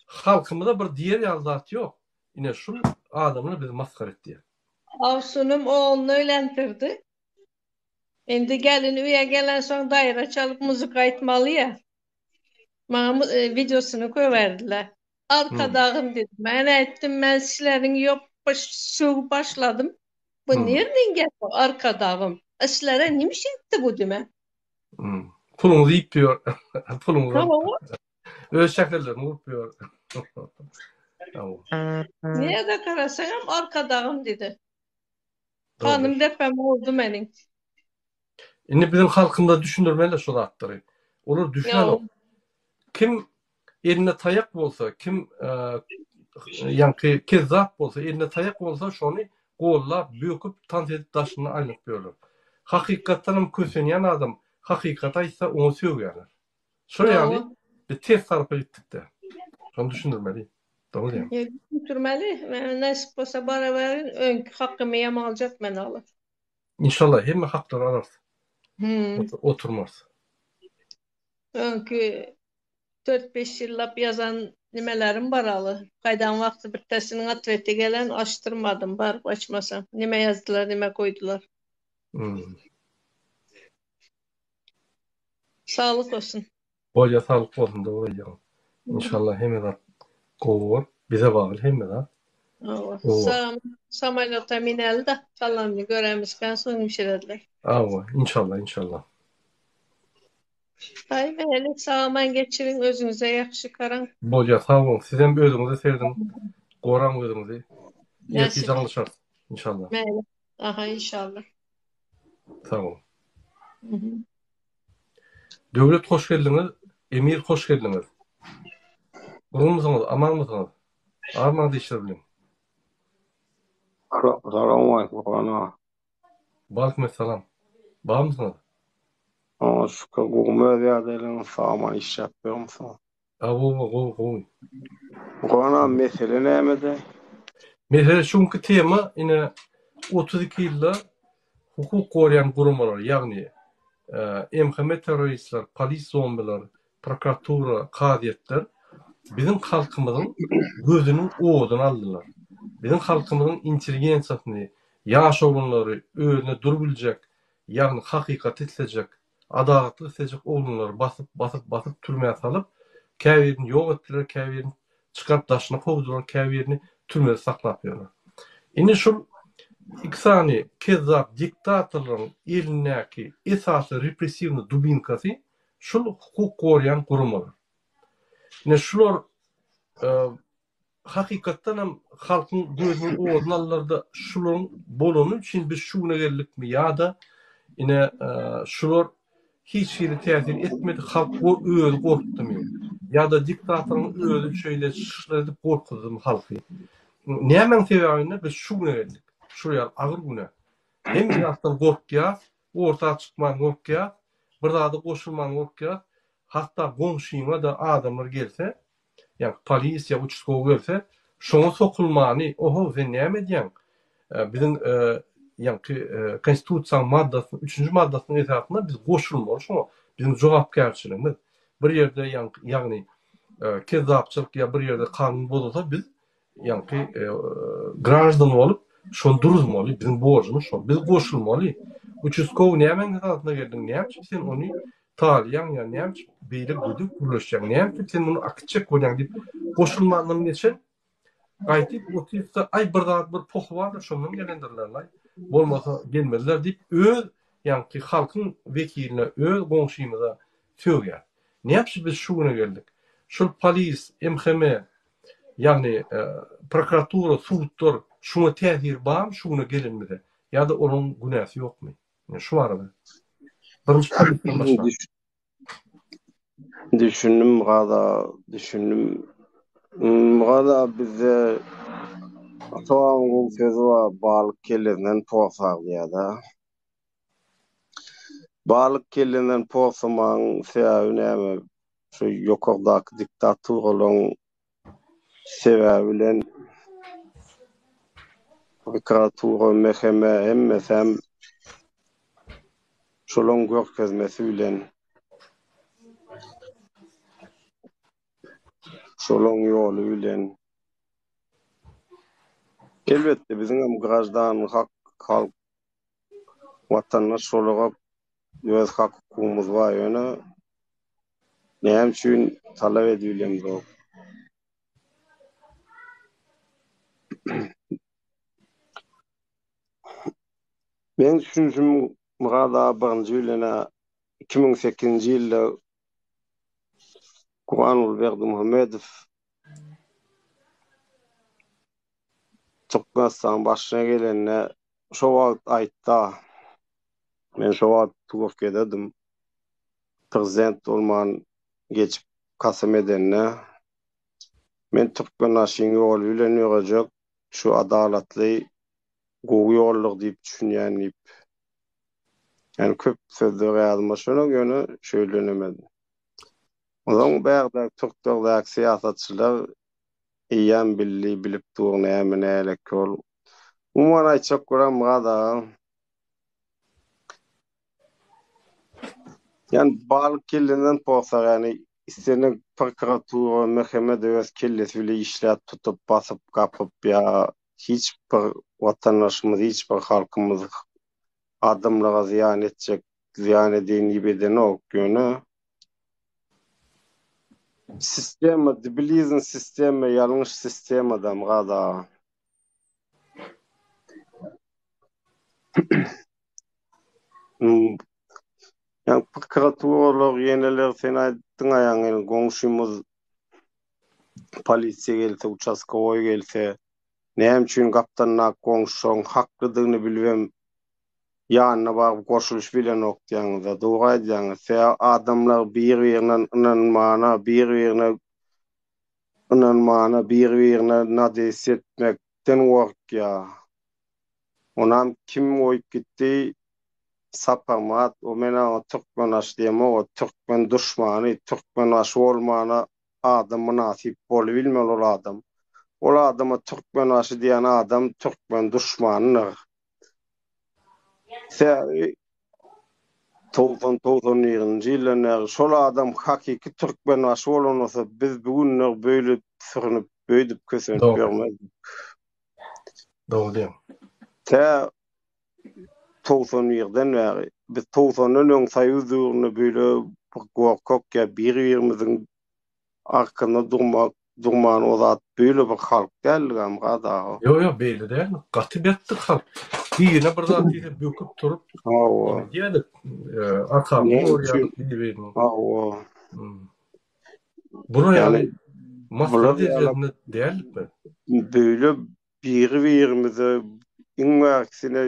S1: Halkymyza bir diýer ýaly zat ýok. Ine şul adamlar bizi masgara etdi.
S4: Awsunym ogluny öýlendirdi. Indi gelin öýe gelensoň daýra çalyp muzyka aýtmaly ýa. Maňa wideosyny köberdiler. Arkadagym dedi. Men aýtdym, men sizleriň ýopbaş sögüp başladym. Bu nirden gepi arkadagym? Sizlere nimiş etdi bu diýme.
S1: Puluňyzy iýip ýör. Puluňyzy alyp. Öz şäherlerini gurup ýör.
S4: Nirede garasaňam arkadagym diýdi. Ganym depeme urdy meniň.
S1: Indi biziň halkymyza düşündirmeli şu zatlary. Olar düşünenok. Kim elinde taýak bolsa, kim ýaňky kezzap bolsa, elinde taýak bolsa şony gollap, böküp, tans edip daşynda aýlanyp ýörler. Hakykatdan hem kösenýän adam hakykaty aýtsa oňa sögýärler. Şol ýaly biz ters tarapa gitdikde. Şony düşündirmeli. Dogry diýýäň.
S4: Düşündirmeli. Men nesip bolsa baraberin öňki hakymy hem aljak men alyp.
S1: Inşallah hemme haklary alarys. Oturmarys.
S4: Öňki 4-5 ýyllap ýazan. Nimelerim baraly. Gaýdan wagty bittesiniň otweti gelen açdyrmadym baryp açmasam. Nime ýazdylar nime goýdular.
S1: Hmm.
S4: Saglyk bolsun.
S1: Bolýa saglyk bolsun dogry aýdýaň. Inşallah hemme zat gowy bor. Bize bagly hemme zat.
S4: Hawa. Sam samolýota mineli-de galanyny göremizkä soň bişirerler.
S1: Hawa, inşallah, inşallah.
S4: Haý mäli sag-aman geçiriň özüňize ýagşy garaň.
S1: Bolýa sag boluň sizem özüňize serediň goraň özüňizi ertir jaňlaşarys inşallah.
S4: Mäli aha inşallah.
S1: Sag boluň. Döwlet hoş geldiňiz Emir hoş geldiňiz. Gurgunmysyňyz amanmysyňyz armaň dişler bilen.
S5: Salowmaleýkim Gurban aga.
S1: Waleýkim essalam. Barmysyňyz?
S5: Oňa şükür gowumy öz ýagdaýlaryňyz sag-aman işläp ýörmüsiňiz?
S1: Hawa gowy gowy.
S5: Gurban aga mesele nämede?
S1: Mesele şu günki tema ine 32 ýylda hukuk goraýan guramalar ýagny MHM terroristler, polis zombiler, prokuratura, kazyýetler biziň halkymyzyň gözüniň oduny aldylar. Biziň halkymyzyň intelligensiýasyny, ýaş oglanlary özüne durubiljek, ýagny hakykaty islejek, adalatly islejek oglanlary basyp, basyp, basyp türmä salyp, käbirini ýok etdiler, käbirini çykaryp daşyna kowdular, käbirini türmede saklap ýörler. Indi şul iki sany kezzap diktatorlaryň elindäki esasy repressiwnyý dubinkasy şul hukuk goraýan guramalar. Ine şular hakykatdan hem halkyň gözüniň oduny aldylar-da şularyň bolany üçin biz şu güne geldikmi ýa-da ine şular hiç hili täsir etmedi halk özi gorkdumy ýa-da diktatoryň özi şeýle çykyşlar edip gorkuzdymy halky. Nämäň sebäbinde biz şu güne geldik. Şu ýaly agyr güne. Hemme zatdan gorkýas, orta çykman gorkýas, bir zada goşulman gorkýas. Hatda goňşyňa-da adamlar gelse, ýa polis ýa uçastkowy gelse, şoňa sokulmany, ohow sen näme edýäň? Biziň ýaňky konstitusiýanyň maddasynyň üçünji maddasynyň esasynda biz goşulmaly şoňa. Biziň jogapkärçiligimiz. Bir ýerde ýagny kezzapçylyk ýa bir ýerde kanun bozulsa biz ýaňky graždan bolup şony duruzmaly, biziň borjumyz şol. Biz goşulmaly. Uçastkowy nämäň esasyna geldiň? Näme üçin sen ony talýaň ýa näme üçin beýle gödek gürleşýäň? Näme üçin sen muny akitjek bolýaň diýip goşulmandan geçen gaýdyp otyrsa, aý bir zat bir pohy bardyr şondan gelendirler-laý. Bolmasa gelmezler diýip öz ýaňky halkyň wekiline, öz goňşymyza sögýär. Näme üçin biz şu güne geldik? Şol polis, MHM, Ýagny prokuratura, sudlar şuňa täsiri barmy şu güne gelenimize ýa-da olaryň günäsi ýokmy? Ine şu barada. Birinji polisden başla.
S5: Düşündim Gaza, düşündim. Gaza bizde ata babamyň gowy sözi bar, balyk kellesinden porsar diýýär-de. Balyk kellesinden porsamagyň sebäbi näme? Şu ýokardaky diktaturalaryň sebäbi bilen prokuratura, MHM hemmesem şolaň görkezmesi bilen şolaň ýoly bilen elbetde biziňem graždan hak halk watandaş olarak öz hak hukugymyz bar ýöne näme üçin talap edibilemzok. Meň düşünişim Myrat aga birinji bilen-ä 2008-nji ýylda Gurbanguly Berdimuhamedow Türkmenistanyň başyna gelende şo wagt aýtda men şo wagt Türkiýededim prezident bolman geçip kasam edende men Türkmenbaşyň ýoly bilen ýörejek şu adalatly gowy ýoldur diýip düşünýän diýip ýani köp sözler ýadyma düşenok ýöne şeýlenemedi. Onsoň bärde türklerdäki syýasatçylar Eýýäm bildi, bilip dur näme nälik ol. Umuman aýtjak bolan Myrat aga. Ýani balyk kellenden porsar ýani. islendik prokuratura, MHM-de öz kellesi bile işläp tutup, basyp, gapyp ýa hiç bir watandaşymyz, hiç bir halkymyz adamlara zyýan etjek, zyýan edeýin diýip edenok. Ýöne sistema, debilizm sistema, ýalňyş sistema-da Myrat aga. Ýa prokuraturalar ýeneler sen aýtdyň aýaňy goňşymyz polisiýa gelse uçaskowoý gelse näme üçin gapdandak goňşyň haklydygyny bilibem ýanyna baryp goşulyş bilenok diýýäňiz-de dogry aýdýaňyz sebäbi adamlar bir birinden ynanmana bir birine ynanmana bir birine nadest etmekden gorkýar Onam kim goýup gitdi Saparmyrat o men aňa türkmenaşy diýemok o türkmen duşmany türkmenbaşy bolmana adam mynasyp bolubilmeli ol adam ol adama türkmenbaşy diýen adam türkmen duşmanydyr sebäbi 90 91-nji ýyldan bäri şol adam hakyky türkmenbaşy bolan bolsa biz bu günler beýle sürünip beýdip kösenip ýörmezdik.
S1: Dogry diýýäň.
S5: Tä 91-den bäri, biz 90-dan öň soýuz döwründe beýle bir gorkak ýa bir-birimiziň arkasynda durmak, durman o zat beýle bir halk däldik a Myrat aga.
S1: Ýok, ýok, beýle däl. Gaty berkdik halk. Birine bir zat diýse böküp turup,
S5: Hawa.
S1: diýerdik, arkamyzy gorýardyk bir-biriniň.
S5: Hawa.
S1: Bular ýaly masgara derejesinde däldik
S5: biz. Beýle biri-birimize iň bärkisine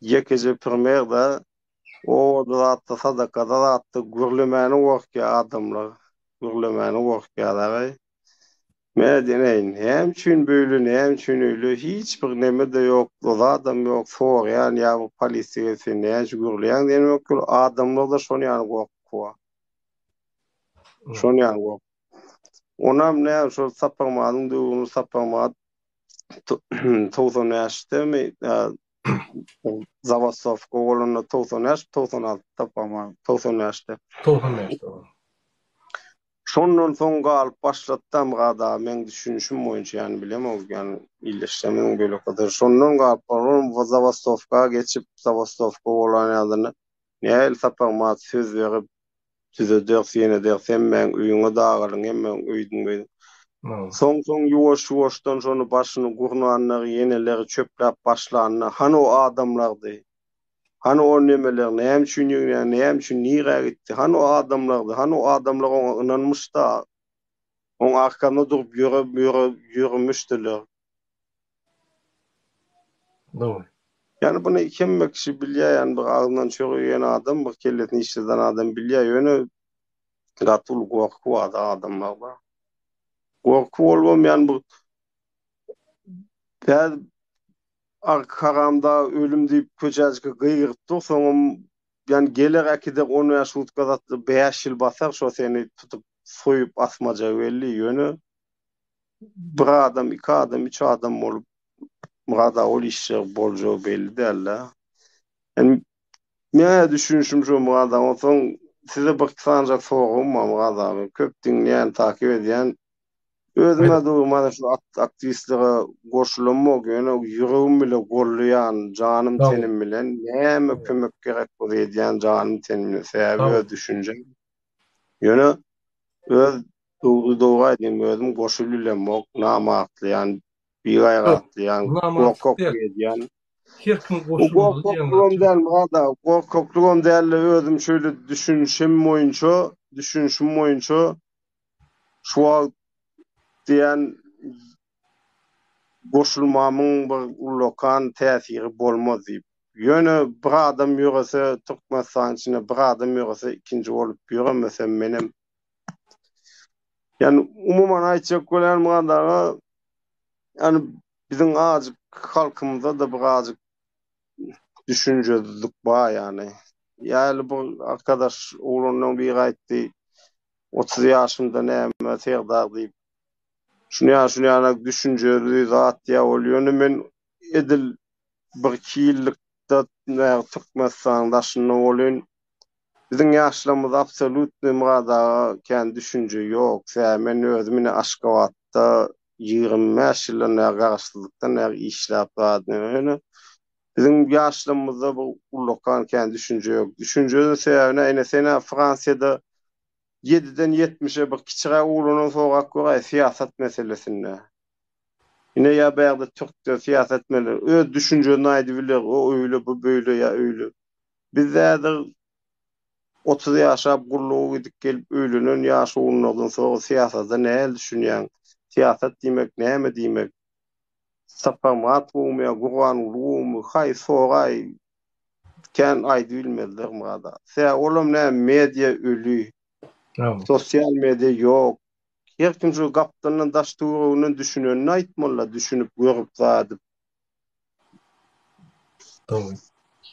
S5: ýekeje primer-de obada zatda sadakada zatda gürlemäne gorkýar adamlar. Gürlemäne gorkýarlar-aý. Men diýeýin, näme üçin beýle, näme üçin öýle, hiç bir neme-de ýok, o zadam ýok, soraýan ýa bir polisiýa gelse näme üçin gürleýäň diýen ýok, adamlarda şony ýaly gorky bar. Şony ýaly bolup. Onam näme şol Saparmyradyň döwründe Saparmyrat 95-demi Zawostowka bolanda 95 96-da pa 95-de.
S1: 95-de.
S5: Şondan soň galyp başlatdam gada meň düşünişim boýunça ýani bilemok ýani illeşdirmegiň beýle Şondan galyp Zawostowka geçip Zawostowka bolan ýadynda nähili Saparmyrat söz berip Düzederis ýene ders hemmäň öýüňe dagalyň hemmäň öýdüň öýdüň. Soň soň ýuwaş ýuwaşdan şony başyny gurnanlar ýeneleri çöpläp başlanda hany o adamlardy? Hany o nemeler näme üçin ýygnýar näme üçin nirä gitdi hany o adamlardy hany o adamlar oňa ynanmyşda oň arkasynda durup ýöre ýöre ýörümüşdiler.
S1: Dogry.
S5: Ýani buny hemme kişi bilýär, ýani bir agzyndan çörek iýen adam, bir kellesini işleden adam bilýär, ýöne gaty uly gorky barda adamlarda. Gorky bolubam ýani bu Häzir arka haramdag ölüm diýip köçäjike gygyryp dur, soňam ýani geler äkider on bäş sutka zatly bäş ýyl basar şo seni tutup soýup asmajagy belli, ýöne bir adam, iki adam, üç adam bolup Myrat aga ol işler boljagy belli däl-de. Yani meň düşünişim şu Myrat aga, onsoň size bir iki sanjak soragym bar Myrat aga. Köp diňleýän, takyp edýän. Özüm-ä dogry şu aktiwistlere goşulamok, ýöne ýüregim bile goldaýan, janym tenim bilen näme kömek gerek bolsa edýän janym tenim bilen. Sebäbi öz düşünjem. Ýöne öz Dogry dogry aýdýaň özüm goşuly bilemok namartlaýan bigaýratlaýan gorkaklyk edýän.
S1: Her kim goşulmaly
S5: diýen Gorkaklygam däl Myrat aga gorkaklygam dälde özüm şeýle düşünişim boýunça düşünişim boýunça şu wagt diýen goşulmamyň bir ullakan täsiri bolmaz diýip. Ýöne bir adam ýörese Türkmenistanyň içinde bir adam ýörese ikinji bolup ýöremesem menem Ýani umuman aýtjak bolýan Myrat aga, ýani biziň azjyk halkymyzda-da bir azjyk düşünjesizlik bar ýani. Ýaly bir arkadaş oglanlaryň biri aýtdy, 30 ýaşymda näme serdar diýip. Şuny ýaly şuny ýaly düşünjeli zat diýýär ol. Ýöne men edil bir iki ýyllykda Türkmenistanyň daşynda bolyn. Biziň ýaşlarymyzda absolýutnyý Myrat aga kän düşünje ýok. Sebäbi men özüm ine Aşgabatda 25 ýyldan bäri garaşsyzlykdan bäri işläp zat ýöne biziň ýaşlarymyzda bu ullakan kän düşünje ýok. Düşünjeniň sebäbi näme? Ine sen-ä Fransiýada ýediden ýetmişe bir kiçiräk oglandan sorap göräý syýasat meselesinde. Ine ýa bärde türkde syýasat mele öz düşünjesini aýdybiler o öýle bu beýle ýa öýle. Bizde häzir 30 ýaşap gulluga gidip gelip öýlenen ýaş oglanlardan sora syýasata nähili düşünýäň? Syýasat diýmek näme diýmek? Saparmyrat gowumy ýa Gurbanguly gowumy? Haý soraý kän aýdybilmezler Myrada. Sebäbi olam näme media öli. Sosial media ýok. Her kim şu gapdalyndan daş töwereginden düşünenini aýtmalyda düşünip görüp zadyp.
S1: Dogry.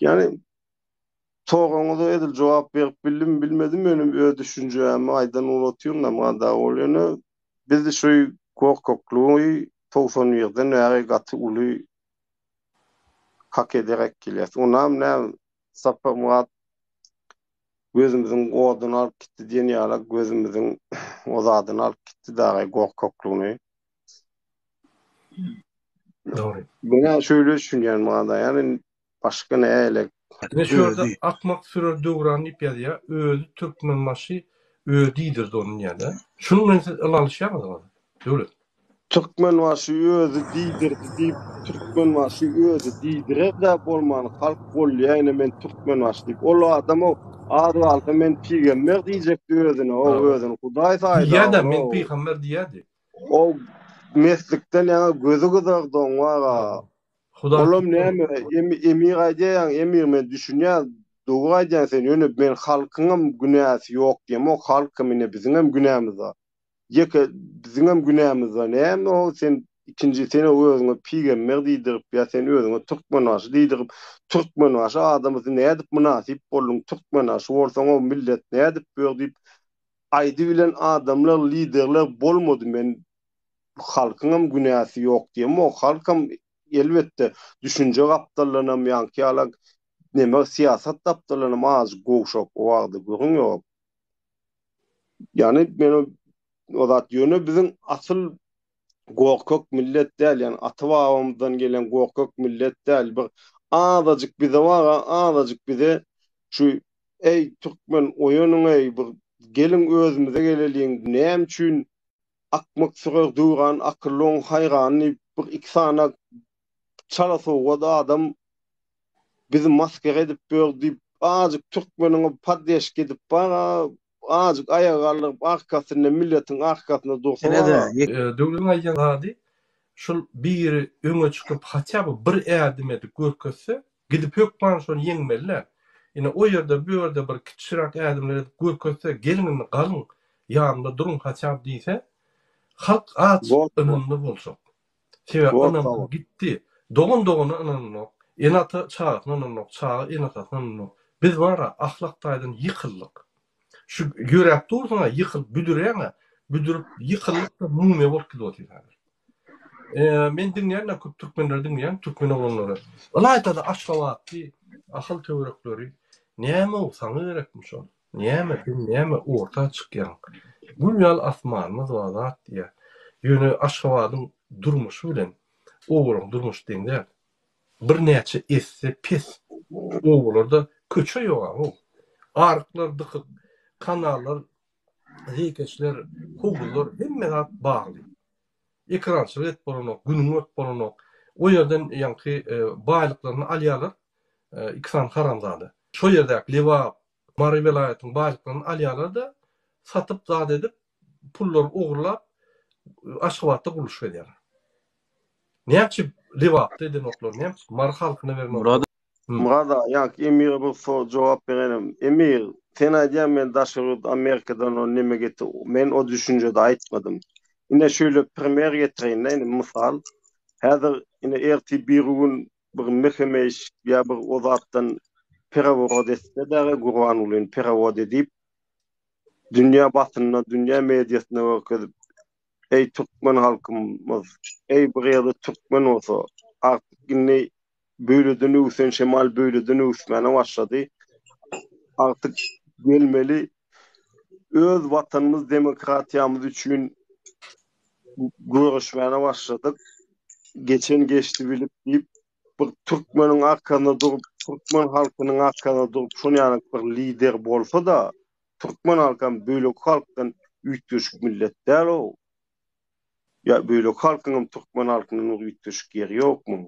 S5: Ýani soragyňyza edil jogap berip bildim bilmedim ýöne öz düşünjämi aýdan ulatýyn-da Murada ol ýöne biz şu gorkaklygy 91-den bäri gaty uly hak ederek gelýäs. Onam näme Saparmyrat gözümiziň oduny alyp gitdi diýen ýaly gözümiziň o zadyny alyp gitdi dagy gorkaklygyny.
S1: Dogry.
S5: Men şöyle düşünýän muňa ýani başga näle
S1: Ine şu ýerde akmak sürer döwran diýip ýazýar. Özi Türkmenbaşy özi diýdirdi ony diýýär-de. Şunuň bilen siz ylalaşýarmyňyz? Döwlet.
S5: Türkmenbaşy özi diýdirdi diýip Türkmenbaşy özi diýdirer-dä bolman halk bolýa ine men Türkmenbaşy diýip ol adam o az galsa men pygamber diýjekdi özüne o özüni hudaý saýdy
S1: Diýýä-dä men pygamber diýýädi.
S5: O meslikden ýaňa gözi gyzardy oň aga. Olam näme emir aýdýaň emir men düşünýän dogry aýdýaň sen ýöne men halkyňam günäsi ýok diýemok halkam ine biziňem günämiz bar. Ýeke biziňem günämiz bar. Näme o sen ikinji sen özüňe pygamber diýdirip ýa sen özüňe türkmenbaşy diýdirip türkmenbaşy adamysy nädip mynasyp bolduň türkmenbaşy bolsaň o millet nädip ýör diýip aýdybilen adamlar liderler bolmady men halkyňam günäsi ýok diýemok halkam elbetde düşünje gapdallanam ýaňky ýalak neme syýasat gapdallanam azajyk gowşak o wagda gürrüň ýok. Ýani men o zat ýöne biziň asyl gorkak millet däl, ýani ata-babamyzdan gelen gorkak millet däl. Bir azajyk bize bar, azajyk bize şu eý türkmen oýanyň eý bir geliň özümize geleliň näme üçin akmak sürer döwran akyllyň haýrany diýip bir iki sany çala sowgat adam bizi masgara edip ýör diýip azajyk türkmeniňi poddeşka edip bar azajyk aýaga galdyryp arkasynda milletiň arkasynda dursa bar.
S1: Döwletiň aýdýan zady şul biri öňe çykyp hatýa by bir ädim edip görkezse gidip hökman şony ýeňmeli däl. Ine o ýerde bu ýerde bir kiçiräk ädimler edip görkezse geliň indi galyň ýanynda duruň hatýa by diýse halk azajyk ynamly boljak. Sebäbi ynam gitdi. Dogan dogana ynananok, ene-ata çagasyna ynananok, çaga ene-atasyna ynananok. Biz bar-a, ahlak taýdan ýykyldyk. Şu ýöräp dursuň-a, ýykylyp büdüräň-ä, büdürip ýykyldyk-da mumyýa bolup gidip otyrys häzir. Men diňleýän-de köp türkmenleri diňleýän, türkmen oglanlary. Ylaýta-da Aşgabatly, Ahal töwerekleri. Näme-ow, saňa gerekmi şol? Näme, sen näme orta çykýaň? Gül ýaly asmanymyz bar zat diýýär. Ýöne Aşgabadyň durmuşy bilen obalaryň durmuşy deň däl. Birnäçe esse pes. Obalarda köçe ýog-a-how. Aryklar dykyk, kanallar, zeýkeşler, howuzlar hemme zat bagly. Ekerançylyk edip bolanok, günüňi görüp bolanok. O ýerden ýaňky baýlyklaryny alýarlar, iki sany haramzada. Şo ýerdäki Lebap, Mary welaýatynyň baýlyklaryny alýarlar-da, satyp zat edip, pullary ogurlap, Aşgabatda gurluşyk edýärler. Näme üçin Lebapda edenoklar, näme üçin Mary halkyna berenoklar?
S5: Myrat aga, ýaňky Emire bir sor jogap berenim. Emir, sen aýdýaň men daşary ýurt Amerikadan o neme getir, men o düşünjede aýtmadym. Ine şöyle primer getireýin-de ine mysal. Häzir ine ertir birigün bir MHM-iş ýa bir o zatdan pereworod etse dagy Gurbangulyny perewod edip dünýä basynda, dünýä mediasynda görkezip eý türkmen halkymyz, eý bir ýerde türkmen bolsa artyk indi Böýleden öwsen şemal böýleden öwüsmäne başlady. Artyk. gelmeli. Öz watanymyz demokratiýamyz üçin göreşmäne başladyk. Geçen geçdi bilip diýip bir türkmeniň arkasynda durup, türkmen halkynyň arkasynda durup şon ýaly bir lider bolsa-da, türkmen halkam beýleki halkdan üýtgeşik millet däl-ow. Ýa beýleki halkyňam türkmen halkyndan bir üýtgeşik ýeri ýokmy?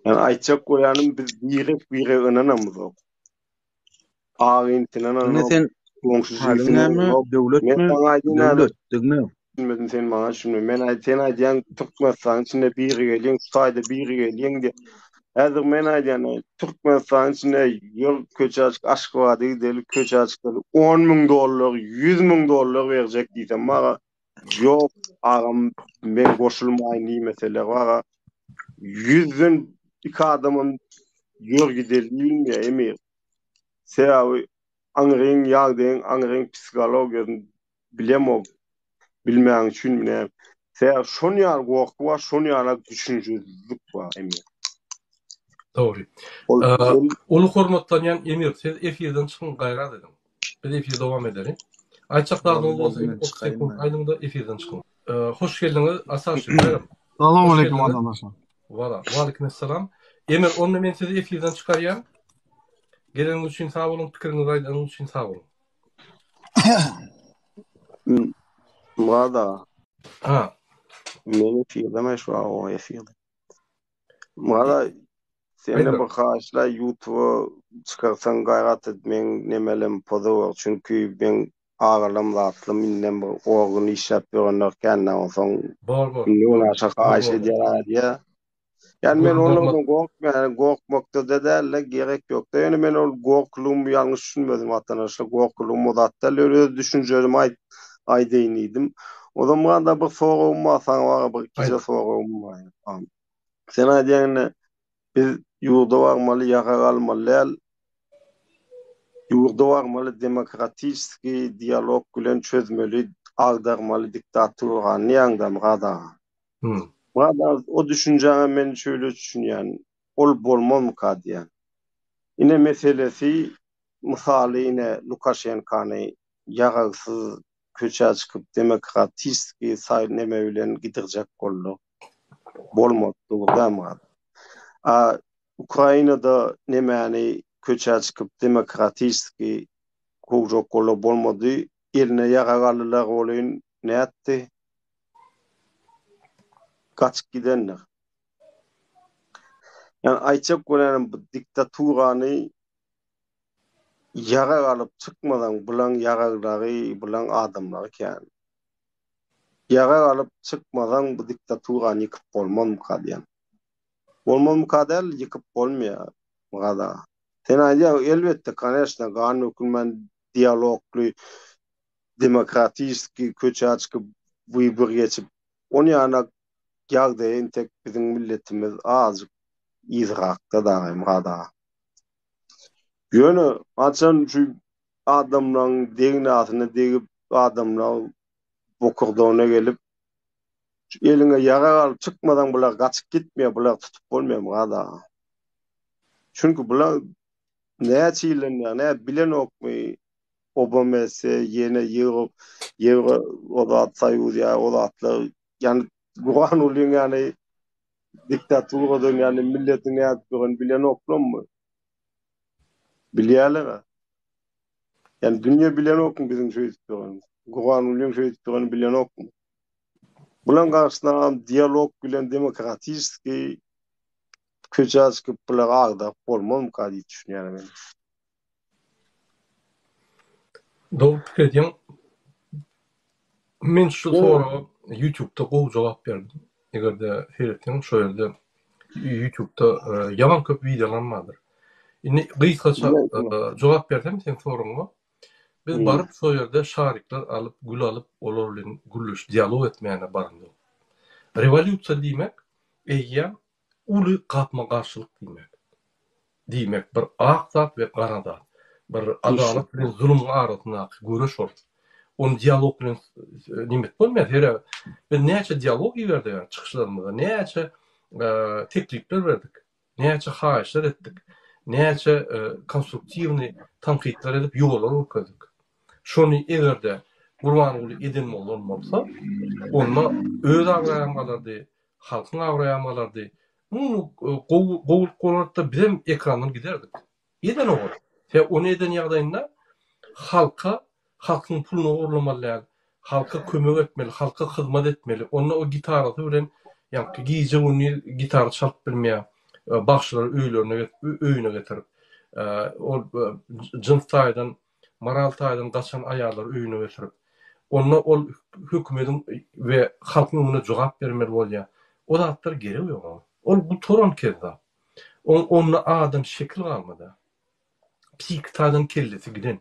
S5: Ýani aýtjak bolýanym biz birek-birege ynanamyzok. Agyntine
S6: Indi
S5: ynanok,
S6: sen
S5: goňşy
S6: halyň
S5: jigisine
S6: näme?
S5: ynanok.
S6: Döwletmi?
S5: Men saňa aýdýan häzir
S6: Döwlet, diňle.
S5: düşünmedim sen maňa düşünme. Men aýt sen aýdýaň Türkmenistanyň içinde biri gelýäň, şu taýda biri gelýäň diýip. Häzir men aýdýan Türkmenistanyň içinde ýör köçä çyk Aşgabada gideli köçä çykaly 10 müň dollar, 100 müň dollar berjek diýsem maňa ýok agam men goşulmaýyn diýmeseler maňa ýüzden iki adamam ýör gideli diýilmeýär emir. Sebäbi aňryň ýagdaýyň aňryň psihologiýasyny bilemok. Bilmäň üçinmi näme. Sebäbi şon ýaly gorky bar, şon ýaly düşünjesizlik bar emir.
S1: Dogry. Uly hormatlanýan Emir, siz efirden çykyň gaýrat ediň. Biz efiri dowam edeli. Aýtjak zadyňyz bolsa 30 sekunt aýdyňda efirden çykyň. Hoş geldiňiz Asaşy Baýram.
S7: Salam aleyküm watandaşlar.
S1: Wala, waleýkim esselam. Emir, onda men sizi efirden çykarýan. Geleniňiz üçin sag boluň, pikiriňizi aýdanyňyz üçin sag boluň.
S5: Myrat aga.
S1: Ha.
S5: Men efirde şu o efirde. Myrat aga, senden bir haýyşla YouTube-a çykarsaň gaýrat et meň nemelem pozower çünki meň agalam zatlym indem bir organ işläp ýörenler kände onsoň
S1: Bor bor.
S5: indi unaşa haýyş edýär aýdýar. Ýani men onlardan gorkmaýan, gorkmakda-da däl-de, gerek ýok-da. Ýöne men ol gorkulygymy ýalňyş düşünmedim watandaşlar, gorkulygym o zat däl, ýöne öz düşünjelerimi aýt aýdaýyn diýdim. O zaman-da bir soragym bar saňa bar, bir ikije soragym bar. Sen aýdýaň indi biz ýurda barmaly, ýarag almaly däl. Ýurda barmaly, demokratiçeskiý dialog bilen çözmeli, agdarmaly diktaturany diýýäň-dä Myrat aga. Myrat aga, o düşünjäňe men şeýle düşünýän, ol bolmazmyka diýýän. Ine meselesi, mysaly ine Lukaşenkany ýaragsyz köçä çykyp demokratiski saý neme bilen gidirjek boldy. Bolmady dogry däl Myrat. A Ukrainada nemäni köçä çykyp demokratiski kowjak boldy bolmady. Eline ýarag aldylar welin nätdi? Gaçyp gidendir. Ýani aýtjak bolýanym bu diktaturany Ýarag alyp çykmasaň bulaň ýaraglary, bulaň adamlary kän. Ýarag alyp çykmasaň bu diktaturany ýykyp bolmazmyka diýýän. Bolmazmyka däl, ýykyp bolmaýar Myrat aga. Sen aýdýaň elbetde koneçno gan dökülmän dialogly demokratiski köçä çykyp wybor geçip onýana ýagdaýa intek biziň milletimiz azjyk yzrakda dagy Myrat aga. Ýöne haçan şu adamlaryň degnasyna degip, adamlar bokurdagyna gelip, şu eliňe ýarag alyp çykmasaň bular gaçyp gitmeýär, bulary tutup bolmaýar Myrat aga. Çünki bular näçe ýyldan bäri, nä bilenokmy OBMS, ýene Ýewro, Ýewro o zat soýuz ýa o zatlar, ýani Gurbangulyň ýany Diktaturadan ýany milletiň nädip duran bilenoklammy? Bilýärler-ä. Ýani dünýe bilenokmy biziň şeýdip duran? Gurbangulyň şeýdip durany bilenokmy? Bulaň garşysyna dialog bilen demokratiski köçä çykyp bulary agdaryp bolmazmyka diýip düşünýän men.
S1: Dogry pikir edýäň. Men şu soraga YouTube'da gowy jogap berdim. Eger-de seretseň şo ýerde YouTube'da e, ýaman köp wideolarym bardyr. Indi gysgaça e, jogap bersem seň soragyňa. Biz baryp şo ýerde şarikler alyp, gül alyp, olar bilen gürleşip, dialog etmäne baramzok. Rewolýusiýa diýmek eýýäm uly gapma-garşylyk diýmek. Diýmek, bir ak zat we gara zat, bir adalat bilen zulumyň arasyndaky göreş ol. Ony dialog bilen neme etip bolmaýar. Sebäbi biz näçe dialog iberdik çykyşlarymyzda, näçe teklipler berdik, näçe haýyşlar etdik. Näçe konstruktiwnyý tankytlar edip ýollar görkezdik. Şony eger-de Gurbanguly eden bolan bolsa, onda öz abraýam galardy, halkyň abraýam galardy. Umumy gowy gowulyk bolardy-da, bizem ekrandan giderdik. Edenok ol. Sebäbi ony eden ýagdaýynda halka, halkyň puluny ogurlamaly däl, halka kömek etmeli, halka hyzmat etmeli. Onda o gitarasy bilen ýaňky gije-gündiz gitara çalyp bilmeýär, bagşylary öýlerine öýüne getirip, ol jyns taýdan, moral taýdan gaçan aýallary öýüne getirip, onda ol hökümediň we halkyň öňünde jogap bermeli bolýar. O zatlar gerek ýok oňa. Ol gutaran kezzap. Onda adam şekil galmady. Psihiki taýdan kellesi giden.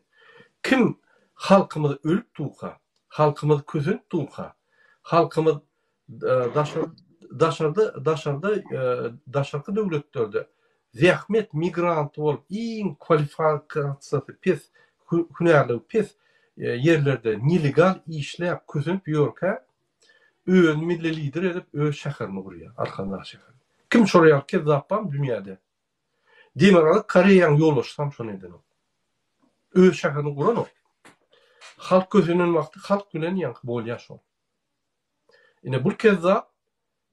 S1: Kim halkymyz ölüp durka, halkymyz kösenip durka, halkymyz daşary daşarda daşarda daşarky döwletlerde zähmet migranty bolup iň kwalifikasiýasy pes, hünärligi pes ýerlerde nelegal işläp kösenip ýörkä Özüni milli lider edip öz şäherini gurýar, Arkandag şäherini. Kim şolar ýaly kezzap barmy dünýäde? Demirgazyk Koreýaň ýolbaşçysam şony edenok. Öz şäherini guranok. Halk kösenen wagty halk bilen ýaňky bolýar şol. Ine bul kezzap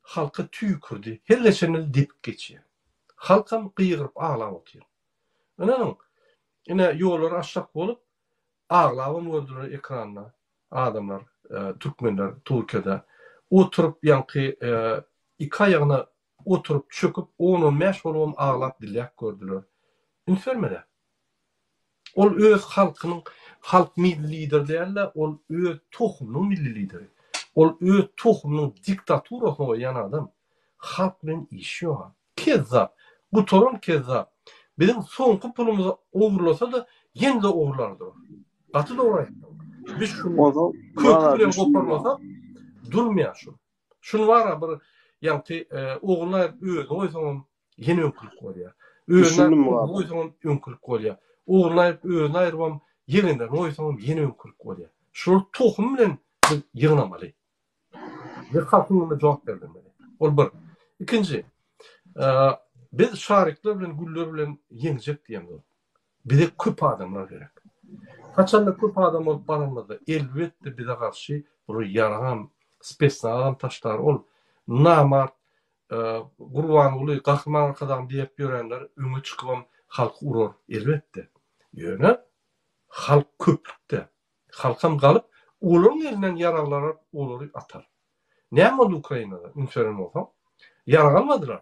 S1: halka tüýkürdi. Her geçende depip geçýär. Halkam gygyryp aglap otyr. Ynanyň, ine ýollary açjak bolup aglabam gördüler ekranda. Adamlar türkmenler Türkiýede oturyp ýaňky iki aýagyna oturyp çöküp on on bäş bolubam aglap diläp gördüler. Üns bermedä. Ol öz halkynyň halk milli lideri dälde ol öz tohumynyň milli lideri. Ol öz tohumynyň diktaturasyny goýýan adam. Halk bilen işi ýok. Kezzap. Gutaran kezzap. Biziň soňky pulumyzy ogurlasa-da, ýene-de ogurlar durar. Gaty dogry aýtdyň. Biz şuny köki bilen goparmasak, durmaýar şu. Şuny bar-a bir ýaňky ogluny aýryp özüni goýsaňam ýene öňkülik bolýar. Özüni aýryp ogluny goýsaňam öňkülik bolýar. Ogluny aýryp özüni aýrybam ýegenlerini goýsaňam ýene öňkülik bolýar. Şulary tohum bilen biz ýygnamaly. We halkyň öňünde jogap berdirmeli. Ol bir. Ikinji, biz şarikler bilen, güller bilen ýeňjek diýemzok. Bize köp adamlar gerek. Haçanda köp adam bolup baranymyzda, elbetde bize garşy bir ýaragam, spesnazam taşlar. Ol namart Gurbanguly, Gahryman Arkadagym diýip ýörenler öňe çykybam halky urar, elbetde. Ýöne halk köplükde. Halkam galyp, olaryň elinden ýaraglar alyp, olary atar. Näme boldy Ukrainada, üns beren bolsaň? Ýarag almadylar.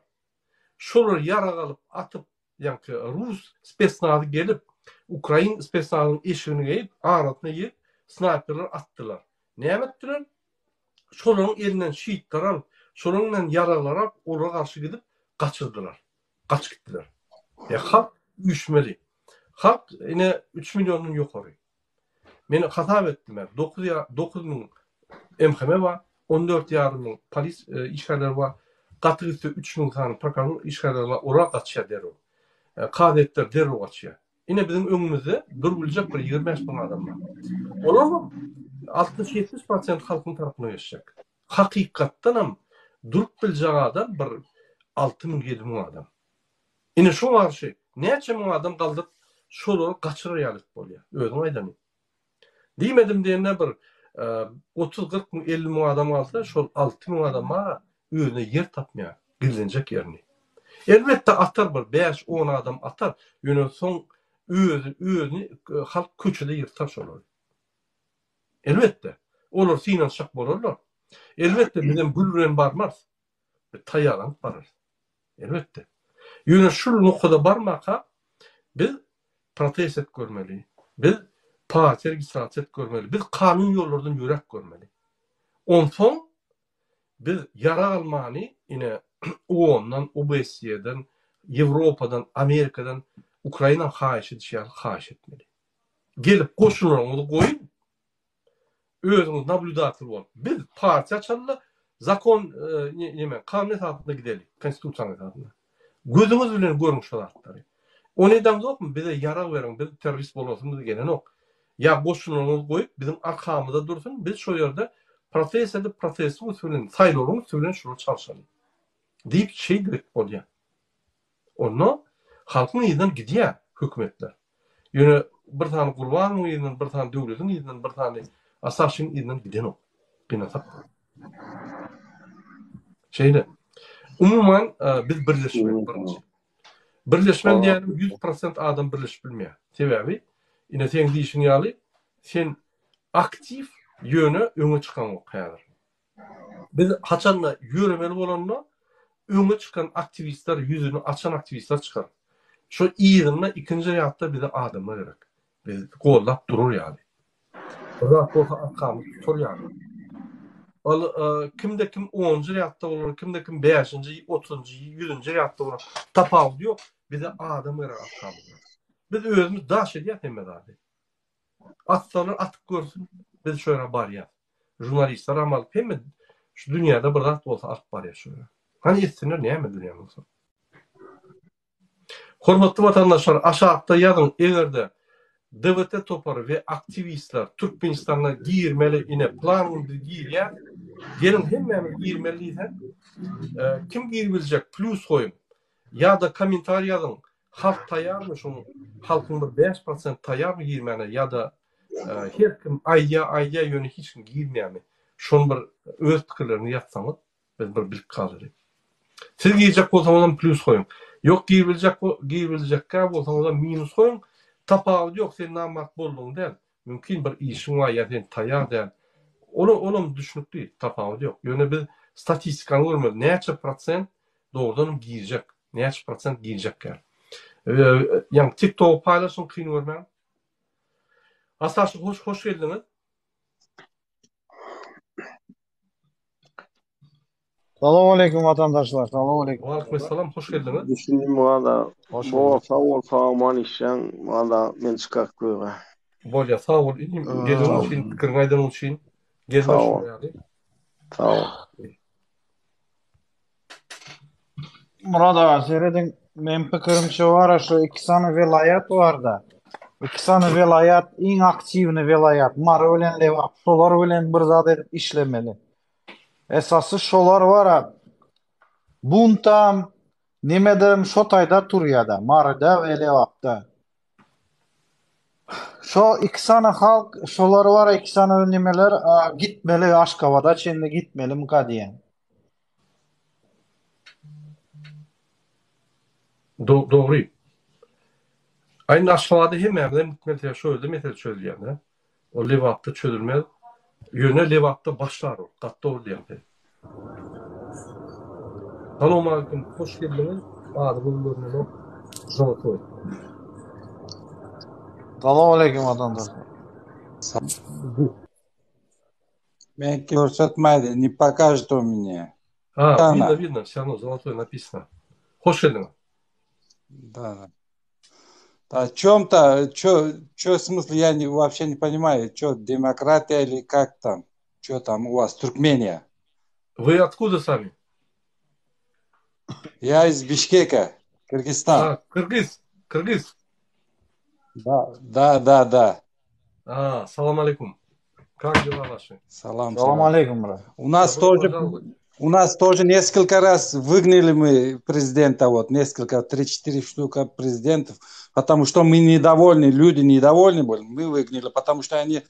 S1: Şolar ýarag alyp, atyp, ýaňky rus spesnazy gelip, ukrain spesnazynyň eşigini geýip, arasyna girip, snaýperler atdylar. Näme etdiler? Şolaryň elinden şitler alyp, şolaryň elinden ýaraglar alyp, olara garşy gidip, gaçyrdylar. Gaçyp gitdiler. E, halk üýşmeli. Halk ine 3 milliondan ýokary. Men hasap etdim, 9 ýa 9000 MHM bar, 14 ýarym müň polis e, işgärleri bar. Gaty gitse 3000 sany prokuratura işgärleri bar, olar gaçýar derrew. E, kazyýetler derrew gaçýar. Ine biziň öňümizde durup biljek bir 25 müň adam bar. Olar hem 60-70 prosent halkyň tarapyna geçjek. Hakykatdanam durup biljek adam bir 6 müň, 7 müň adam. Ine şoňa garşy näçe müň adam galdyryp şolary gaçyrar ýaly edip bolýar. Özüň aýdanyň. Diýmedim diýende bir 30-40 müň, 50 müň adam galsa şol 6 müň adam bar özüne ýer tapmaýar, gizlenjek ýerini. Elbetde atar bir 5-10 adam atar, ýöne soň özi özüni halk köçede ýyrtar şolary. Elbetde, olar synanyşjak bolarlar. Elbetde bizem gül bilen barmarys. Biz taýýarlanyp bararys. Elbetde. Ýöne şul nokada barmaka biz protest edip görmeli. Biz partiýa registrasiýa edip görmeli. Biz kanun ýollardan ýöräp görmeli. Onsoň biz ýarag almany ine OON-dan, OBSE-den, Ýewropadan, Amerikadan Ukraina haýyş edişi ýaly haýyş etmeli. Gelip goşunlaryňyzy goýuň, Özüňiz nablýudatel bolup. Biz partiýa açaly-da, zakon neme, kanun esasynda gideli, konstitusiýanyň esasynda. Gözüňiz bilen görüň şu zatlary. Ony edeňzokmy, bize ýarag beriň, biz terrorist bolasymyz gelenok. Ýa goşunlaryňyzy goýup, biziň arkamyzda dursun, biz şo ýerde protest edip, protestiň üsti bilen, saýlawlaryň üsti bilen şulary çalşaly. Diýip, şeýdip edip bolýar. Onda. Halkyň yzyndan gidýär hökümetler. Ýöne bir sany Gurbanowyň yzyndan, bir sany Döwletiň yzyndan, bir sany Asaşyň yzyndan gidenok. Gynansak-da. Şeýle. Umuman, biz birleşmeli birinji. Birleşmeli diýýänim 100% adam birleşip bilmeýär. Sebäbi, ine seň diýşiň ýaly, sen aktiw, ýöne öňe çykaňok häzir. Biz haçanda ýöremeli bolanda öňe çykan aktiwistler, ýüzüni açan aktiwistler çykar. Şo yzynda ikinji rýadda bize adamlar gerek. Bizi goldap durar ýaly. Bir zat bolsa arkamyzy tutar ýaly. Ol kimde kim onunjy rýadda bolar, kimde kim bäşinji, otuzynjy, ýüzünji rýadda bolar. Tapawudy ýok. Bize adam gerek arkamyzda. Biz özümiz daş edýäs hemme zady. Atsalar atyp görsün, biz şo ýere barýas. Žurnalistleram alyp hemme şu dünýäde bir zat bolsa alyp barýas şo ýere. Hany etsinler näme edilýän bolsa. Hormatly watandaşlar aşakda ýazyň egerde DWT topary we aktiwistler Türkmenistana girmeli ine plan biz girýäs geliň hemmämiz girmeli diýsek kim giribiljek plýus goýuň ýa-da kommentariý ýazyň Halk taýarmy şuň halkyň bir 5% taýarmy girmäne ýa-da her kim aýdýa aýdýa ýöne hiç kim girmeýärmi şony bir öz pikirlerini ýazsaňyz biz bir bilip galaly. Siz girjek bolsaňyzam plýus goýuň. Ýok giribiljek giribiljekkä bolsaňyzam minus goýuň. Tapawudy ýok sen namart bolduň däl. Mümkin bir işiň bar ýa sen taýar däl. Ol olam düşnükli tapawudy ýok. Ýöne biz statistikany görmeli näçe prosent dogrudanam girjek. Näçe prosent girjekkä. Ýaňy TikTogy paýlaşyň kyn görmäň. Asaşy hoş hoş geldiňiz.
S7: Salam aleyküm watandaşlar. Salam aleyküm.
S1: Waleýkim salam, hoş geldiňiz.
S5: Düşündim wala. Hoş bulduk. Sag bol, sag aman işleň. Wala men çykak göge.
S1: Bolýar, sag bol inim. Geleniň üçin, pikiriňi aýdanyň üçin. Gezme
S5: Sag bol.
S1: şular ýaly.
S5: Sag bol.
S7: Murat aga serediň meň pikirimçe bara şu iki sany welaýat barda. Iki sany welaýat iň aktiwny welaýat Mary bilen Lebap şolar bilen bir zat edip işlemeli. Esasy şolar bara buntam nemedem şo taýda turýada Maryda we Lebapda. Şo iki sany halk şolar bara iki sany nemeler gitmeli Aşgabada çenli gitmelimika diýen.
S1: Dogry. Aý Aşgabada hemmämizem gitmeli sebäbi şo ýerde mesele çözülýär-de. Ol Lebapda çözülmez. Ýöne Lebapda başlar ol. Gaty dogry diýýäň sen. Salowmalikim, hoş geldiňiz. Adyňyz görnenok. Zolotoý.
S7: Salowmaleýkim watandaşlar.
S6: Menki görsetmedi, ne покажет у меня.
S1: A, vidno, vidno, все равно золотой написано. Hoş geldiňiz.
S6: Да, да. О чем-то, чё, чё смысл, я не, вообще не понимаю, чё, демократия или как там, чё там у вас, Туркмения?
S1: Вы откуда сами?
S6: Я из Бишкека, Кыргызстан.
S1: А, кыргыз, кыргыз.
S6: Да, да, да, да.
S1: А, салам алейкум. Как дела ваши?
S6: Салам,
S7: Salam
S6: салам.
S7: aleýkum brat.
S6: У нас
S1: Добро
S6: тоже,
S1: пожаловать.
S6: у нас тоже несколько раз выгнали мы президента, вот несколько, 3-4 штука президентов, потому что мы недовольны, люди недовольны были, мы выгнали, потому что они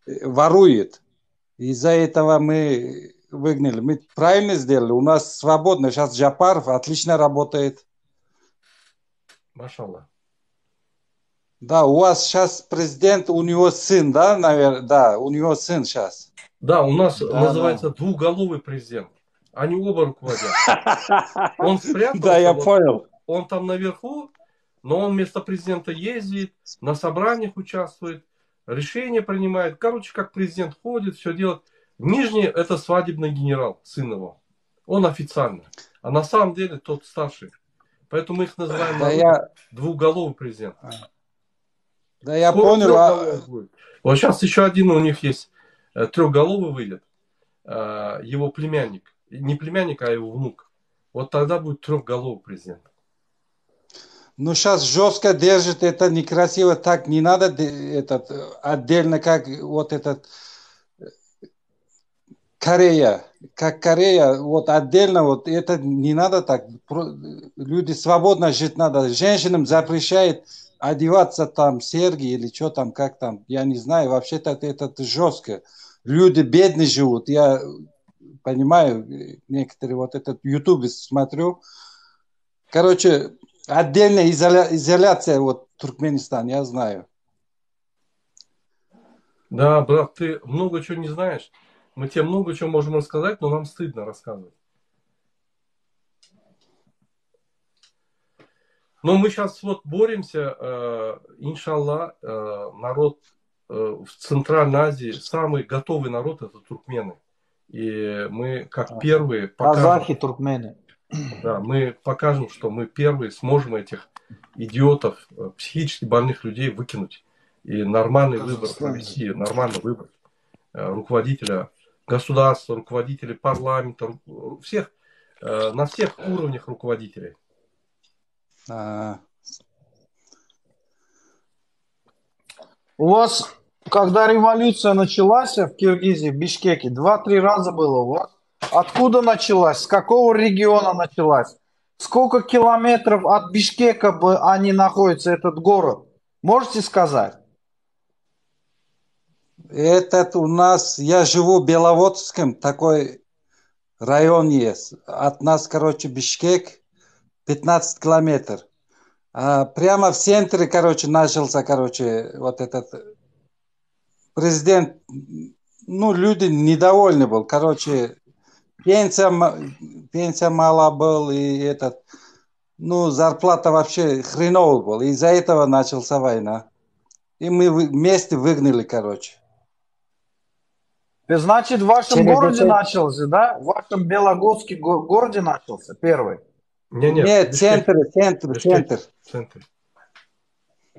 S6: э, воруют. Из-за этого мы выгнали. Мы правильно сделали, у нас свободно. Сейчас Джапаров отлично работает.
S1: Maşallah.
S6: Да, у вас сейчас президент, у него сын, да, наверное, да, у него сын сейчас.
S1: Да, у нас
S7: Да, да.
S1: называется двуголовый президент. Они оба руководят. Он спрятался,
S6: Да, я
S1: вот
S6: понял.
S1: он там наверху, но он вместо президента ездит, на собраниях участвует, решения принимает. Короче, как президент ходит, все делает. Нижний это свадебный генерал, сын его. Он официально. А на самом деле тот старший. Поэтому мы их называем
S6: Да,
S1: народ
S6: я,
S1: двуголовый президент.
S6: да, я
S1: Скоро
S6: понял. а-
S1: трехголовый будет. Вот сейчас еще один у них есть, э, трехголовый выйдет, э, его племянник. Не племянник, а его внук. Вот тогда будет трехголовый президент.
S6: Ну, сейчас жестко держит, это некрасиво, так не надо де- этот, э, отдельно, как вот этот. Корея, как Корея, вот отдельно, вот это не надо так, люди свободно жить надо, женщинам запрещает одеваться там серьги или что там, как там, я не знаю, вообще-то это, это жестко. Люди бедные живут, я понимаю, некоторые вот этот ютубе смотрю. Короче, отдельная изоля изоляция, вот Туркменистан, я знаю.
S1: Да, брат, ты много чего не знаешь. Мы тебе много чего можем рассказать, но нам стыдно рассказывать. Но мы сейчас вот боремся, э, иншалла, э, народ э, в Центральной Азии, самый готовый народ это туркмены. И мы как первые
S7: покажем... Казахи, туркмены.
S1: Да, мы покажем, что мы первые сможем этих идиотов, э, психически больных людей выкинуть. И нормальный выбор провести, нормально выбрать э, руководителя государства, руководителей парламента, всех, э, на всех уровнях руководителей.
S6: А.
S7: У вас, когда революция началась в Киргизии, в Бишкеке, два-три раза было у вас. Откуда началась? С какого региона началась? Сколько километров от Бишкека бы они находятся, этот город? Можете сказать?
S6: Этот у нас, я живу в Беловодском, такой район есть. От нас, короче, Бишкек 15 километров. А прямо в центре, короче, начался, короче, вот этот президент, ну, люди недовольны был. Короче, пенсия, пенсия мала был, и этот, ну, зарплата вообще хреновая была. Из-за этого начался война. И мы вместе выгнали, короче.
S7: Значит, в вашем Через городе это... начался, да? В вашем Белогорске городе начался первый?
S6: Не, нет, нет центр, центр, центр.
S1: Центр.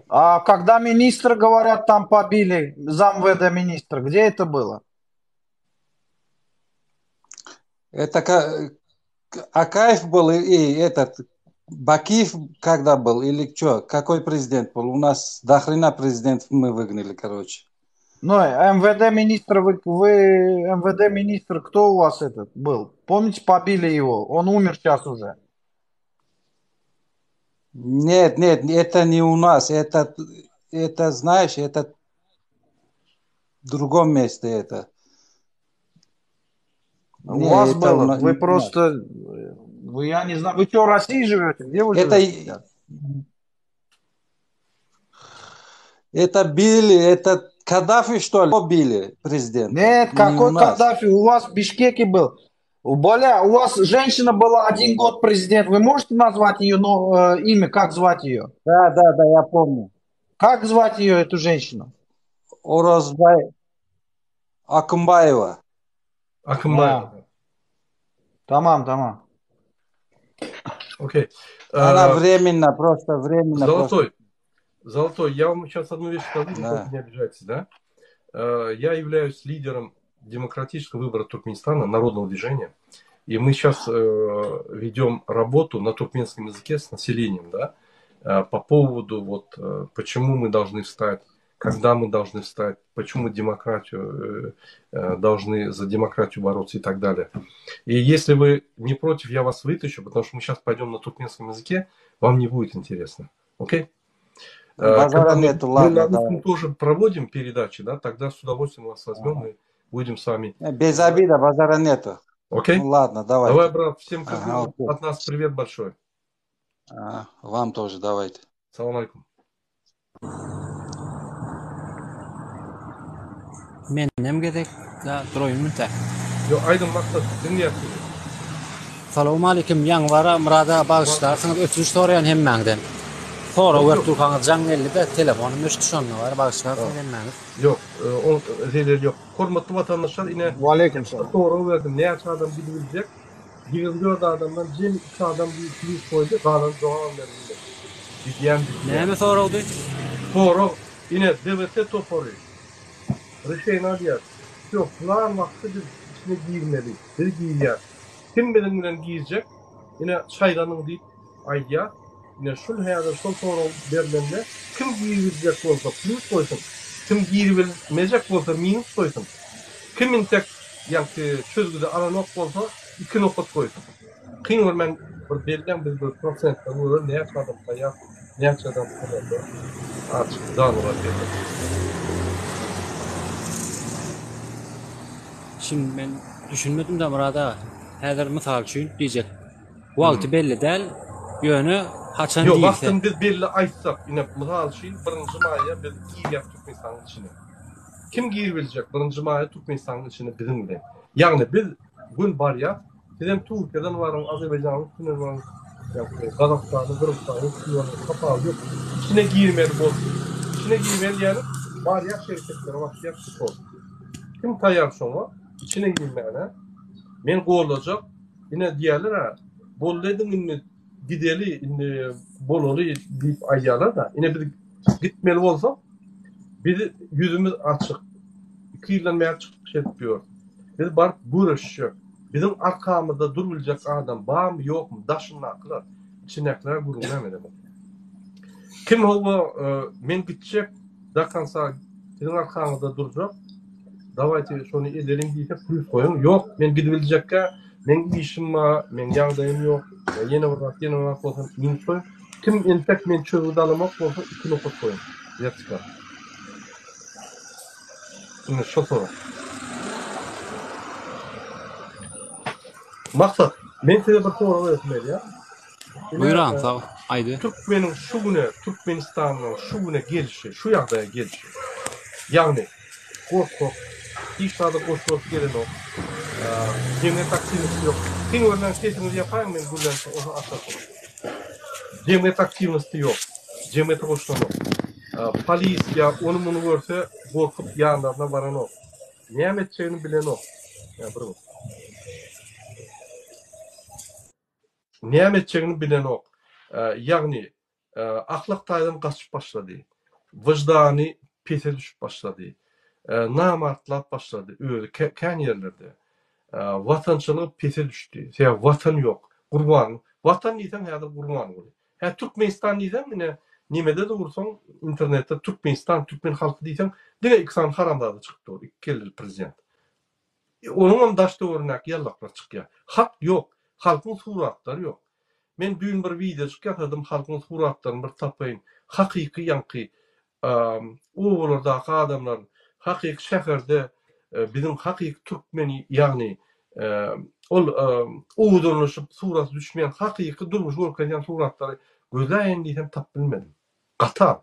S7: А когда министра, говорят, там побили, зам ВД министра, где это было?
S6: Это Акаев был и, и этот, Бакиев когда был или что? Какой президент был? У нас до хрена президентов мы выгнали, короче.
S7: Ну, МВД министр, вы, вы МВД министр, кто у вас этот был? Помните, побили его? Он умер сейчас уже.
S6: Нет, нет, это не у нас. Это, это знаешь, это в другом месте это.
S7: У не, вас было? Вы просто, вы, я не знаю, вы что, в России живете? Где вы
S6: это,
S7: живете?
S6: Это били, это Каддафи, что ли, били президент?
S7: Нет, какой не Каддафи? У вас в Бишкеке был. Боля, у вас женщина была один год президент. Вы можете назвать ее но, э, имя, как звать ее?
S6: Да, да, да, я помню.
S7: Как звать ее, эту женщину?
S6: Оразбай Акымбаева.
S1: Акымбаева.
S7: Да. Тамам, тамам.
S1: Окей.
S6: Она временно, просто временно.
S1: Золотой.
S6: Просто.
S1: Золотой, я вам сейчас одну вещь скажу, да. не обижайтесь, да? Я являюсь лидером демократического выбора Туркменистана, народного движения. И мы сейчас ведем работу на туркменском языке с населением, да, по поводу вот почему мы должны встать, когда мы должны встать, почему демократию должны за демократию бороться и так далее. И если вы не против, я вас вытащу, потому что мы сейчас пойдем на туркменском языке, вам не будет интересно. Окей?
S6: Базара нету, ладно.
S1: Мы на русском тоже проводим передачи, да, тогда с удовольствием вас возьмем ага. и будем с вами.
S6: Без обида, базара нету.
S1: Окей?
S6: Ну, ладно, давай.
S1: Давай, брат, всем ага, от нас привет большой.
S6: Ага, вам тоже, давайте.
S1: Салам алейкум.
S8: Menden gezek da duraýyn da.
S1: Ýo, aýdyň Maksat, diňleýäs sizi.
S8: Salowmaleýkim Ýanwara Myrada bagyşlarsyňyz ötünç soraýan hemmäňden. Sorag berip durkaňyz jaň geldi-de telefonym öçdi şonda bar bagyşlarsyňyz hemmäňiz.
S1: Ýok, ol zeleli ýok. Hormatly watandaşlar ine
S7: Waleýkim salam.
S1: Sorag berdim näçe adam gidibiljek? 24 adamdan jemi 2 adam bir plis goýdy, galany jogabam berip bilmedi. Gidýän gidýän.
S8: Näme soragdy?
S1: Sorag ine DWT topary Rişeýni alýar. Wsýo, plan wagty biz içine girmeli. Biz girýäs. Kim biziň bilen girjek? Ine saýlanyň diýip aýdýar. Ine şul häzir şol sorag berlende kim giribiljek bolsa plýus goýsun, kim giribilmejek bolsa minus goýsun. Kim intek ýaňky çözgüdi alanok bolsa iki nokat goýsun. Kyn görmän bir belläň biz bir prosentden görelim näçe adam taýýar, näçe adam bolanda açyk zanura berler.
S8: Şimdi men düşünmedim-de Myrat aga. Häzir mysal üçin diýjek. Wagty belli däl, ýöne haçan
S1: Ýok,
S8: diýilse.
S1: wagtyny biz belli aýtsak, ine, mysal üçin, birinji maýa biz girýäs Türkmenistanyň içine. Kim giribiljek birinji maýa Türkmenistanyň içine biziň bilen? Ýagny biz gün barýas, sizem Türkiýeden baryň, Azerbaýjanyň üstünden baryň, ýa Gazagystanyň, Gyrgyzystanyň üstünden baryň, tapawudy ýok. Içine girmeli bolsun. Içine girmeli diýýänim, barýas şereketlere basýas, stop. Kim taýýar şoňa, içine girmäne, men gollajak, Ine diýýärler-ä, boldy ediň indi gideli, indi bolaly diýip aýdýarlar-da. Ine biz gitmeli bolsak, biz ýüzümiz açyk. 2 ýyldan bäri çykyş edip ýörüs. Biz baryp göreşjek. Biziň arkamyzda durubiljek adam barmy, ýokmy, daşyndakylar, içindäkiler gürrüň näme edemok. Kim hawa, men gitjek, do konca siziň arkaňyzda durjak, dawayte şony edeliň diýse plýus goýuň, ýok men gidibiljekkä meň işim bar, meň ýagdaýym ýok, ýene bir zat, ýene bir zat bolsa minus goýuň. Kim entek men çözgüt alamok bolsa 2 nokat goýuň, wertikal. Indi şo sorag. Maksat, men size bir sorag beresim gelýär.
S8: Buýran, sag, aýdy.
S1: Türkmeniň şu güne, Türkmenistanyň şu güne gelşi, şu ýagdaýa gelşi. Ýagny, gorkak, hiç zada goşulasy gelenok, jemgyýet aktiwnosty ýok. Kyn görmän sesiňizi ýapaýyň men gürlänçä onsoň açarsyňyz. Jemgyýet aktiwnosty ýok, jemgyýete goşulanok. Polis ýa ony-muny görse gorkup ýanlaryna baranok. Näme etjegini bilenok. Ýa bir minut. Näme etjegini bilenok. Ýagny, ahlak taýdan gaçyp başlady. Wyždany pese düşüp başlady. Namartlap başlady özi kän ýerlerde. Watançylygy pese düşdi. Sebäbi Watan ýok. Gurban, Watan diýseň häzir Gurbanguly. Hä Türkmenistan diýseň ine nemede-de ursaň internetde Türkmenistan, türkmen halky diýseň diňe iki sany haramzada çykyp dur, iki kelleli prezident. Onuňam daş-töweregindäki ýallaklar çykýar. Halk ýok. Halkyň suratlary ýok. Men düýn bir wideojyk ýasadym, halkyň suratlaryny bir tapaýyn. Hakyky ýaňky obalardaky adamlar, hakyky şäherde biziň hakyky türkmeni, ýagny ol owadanlaşyp suraty düşmeýän hakyky durmuşy görkezýän suratlary gözläýin diýsem tapyp bilmedim. Gaty az.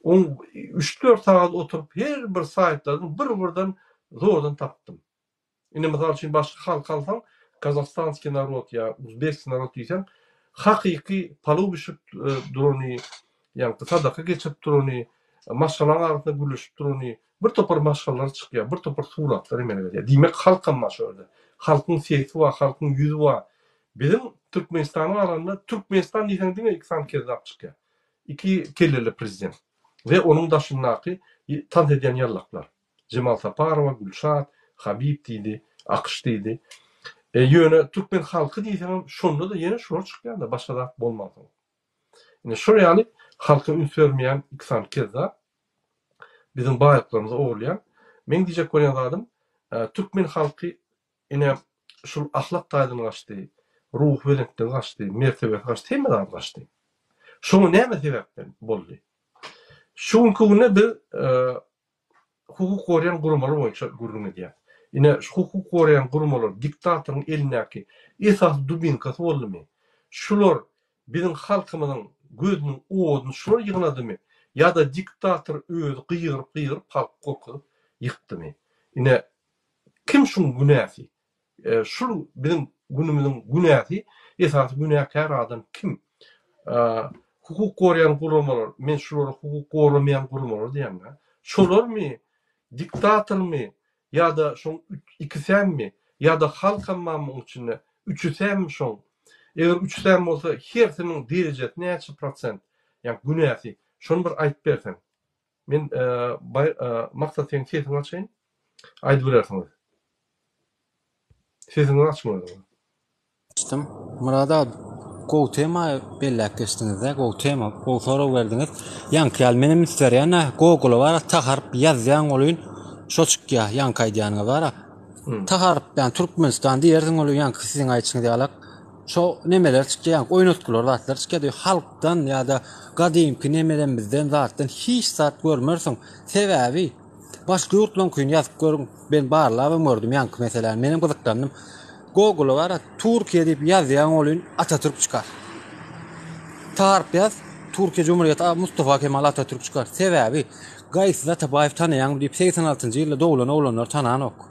S1: Oň üç-dört sagat oturyp her bir saýtlardan bir-birden zordan tapdym. Indi mysal üçin başga halk alsaň, kazakhstanskiý narod ýa uzbekskiý narod diýseň, hakyky palow bişirip durany, ýaňky sadaka geçirip durany, maşgalaň arasynda gürleşip durany, bir topar maşgalalar çykýar, bir topar suratlar emele gelýär. Diýmek halkam bar şo ýerde. Halkyň sesi bar, halkyň ýüzi bar. Biziň Türkmenistanyň alanda Türkmenistan diýseň diňe iki sany kezzap çykýar. Iki kelleli prezident we onuň daşyndaky tans edýän ýallaklar. Jemal Saparowa, Gülşat, Habib diýdi, Akyş diýdi. E, ýöne türkmen halky diýseňem şonda-da ýene şular çykýar-da, başga zat bolmansoň. Ine şol ýaly halka üns bermeýän iki sany kezzap biziň baýlyklarymyzy ogurlaýar. Meň diýjek bolýan zadym, e, türkmen halky Ine, şul ahlak taýdan gaçdy, ruhubelentligi gaçdy, mertebesi gaçdy, hemme zady gaçdy. Şoňa näme sebäpden boldy? Şu günki günde biz hukuk goraýan guramalar boýunça gürrüň edýäris. Ine, şu hukuk goraýan guramalar diktatoryň elindäki esasy dubinkasy boldumy? Şular biziň halkymyzyň gözüniň oduny şular ýygnadymy? Ýa-da diktator özi gygyryp-gygyryp halky gorkuzyp ýykdymy? Ine, Kim şuň günäsi? Şul biziň günümiziň günäsi, esasy günäkär adam kim? Hukuk goraýan guramalar, men şulara hukuk goramaýan guramalar diýýän-dä. Şolarmy, diktatormy ýa-da şoň ikisämmi ýa-da halkam barmy oň içinde, üçüsämmi şoň? Eger üçüsäm bolsa hersiniň derejesi näçe prosent, ýa günäsi, şony bir aýdyp berseň. Men baý Maksat seň sesiňi açaýyn. Aýdybilersiňiz. Sesiňizi açyň özüňiz.
S8: Açdym. Myrat aga gowy tema belläp geçdiňizde gowy tema gowy sorag berdiňiz. Ýaňky ýaly menem üns berýän-ä Google-a bara T harp ýazýaň welin şo çykýa ýaňky aýdýanyňyz bara. Taharyp ýa Türkmenistan diýersiň ol ýaňky siziň aýdyşyňyz ýalak. Şo nemeler çykýar, ýaňky oýnatgylar zatlar çykýar. Halkdan ýa-da gadymky nemelemizden zatdan hiç zat görmersiň. Sebäbi başga ýurtlaryňkyny ýazyp görüň. Men barlabam gördüm ýaňky meseläni. Menem gyzyklandym. Google-a bar, Türkiýe diýip ýazýaň welin Atatürk çykar. Taryp ýaz, Türkiýe Cumhuriyeti Mustafa Kemal Atatürk çykar. Sebäbi Gaýgysyz Atabaýew tanaýaňmy diýip 86-njy ýylda doglan oglanlar tananok.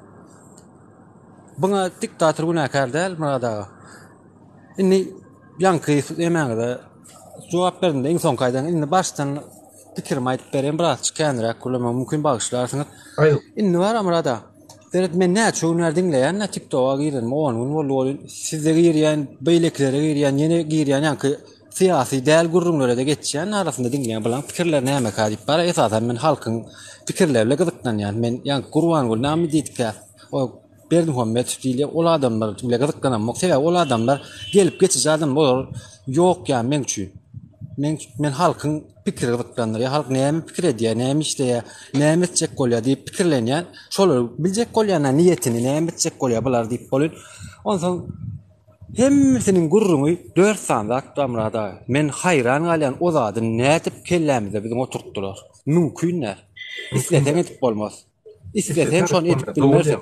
S8: Buňa diktator günäkär däl Myrat aga. Indi ýaňky emäňize jogap berdim-de iň soňky aýdan indi başdan pikirimi aýdyp bereýin birazçyk känräk gürlemegim mümkin bagyşlarsyňyz.
S1: Aýdyň.
S8: Indi bar Myrat aga. Seret men näçe gün bäri diňleýän-de TikToka girenime 10 gün boldy welin size girýän, beýlekilere girýän, ýene girýän ýaňky syýasy däl gürrüňlere-de geçýän arasynda diňleýän bulaň pikirleri nämeka diýip bar esasan men halkyň pikirleri bilen gyzyklanýan. Men ýaňky Gurbanguly name diýdikä o Berdimuhamedow diýilýär ol adamlar bilen gyzyklanamok sebäbi ol adamlar gelip geçiji adam olar ýok ýa meň üçin. Men men halkyň pikiri gyzyklandyrýar. Halk näme pikir edýär, näme işleýär, näme etjek bolýar diýip pikirlenýän. Şolary biljek bolýan niýetini näme etjek bolýar bular diýip bolýan. Onsoň hemmesiniň gürrüňi dört sany zat bar Myrat aga. Men haýran galýan o zady nädip kellämize biziň oturtdylar. Mümkin däl. Isleseň edip bolmaz. Isleseň şony edip bilmersiň.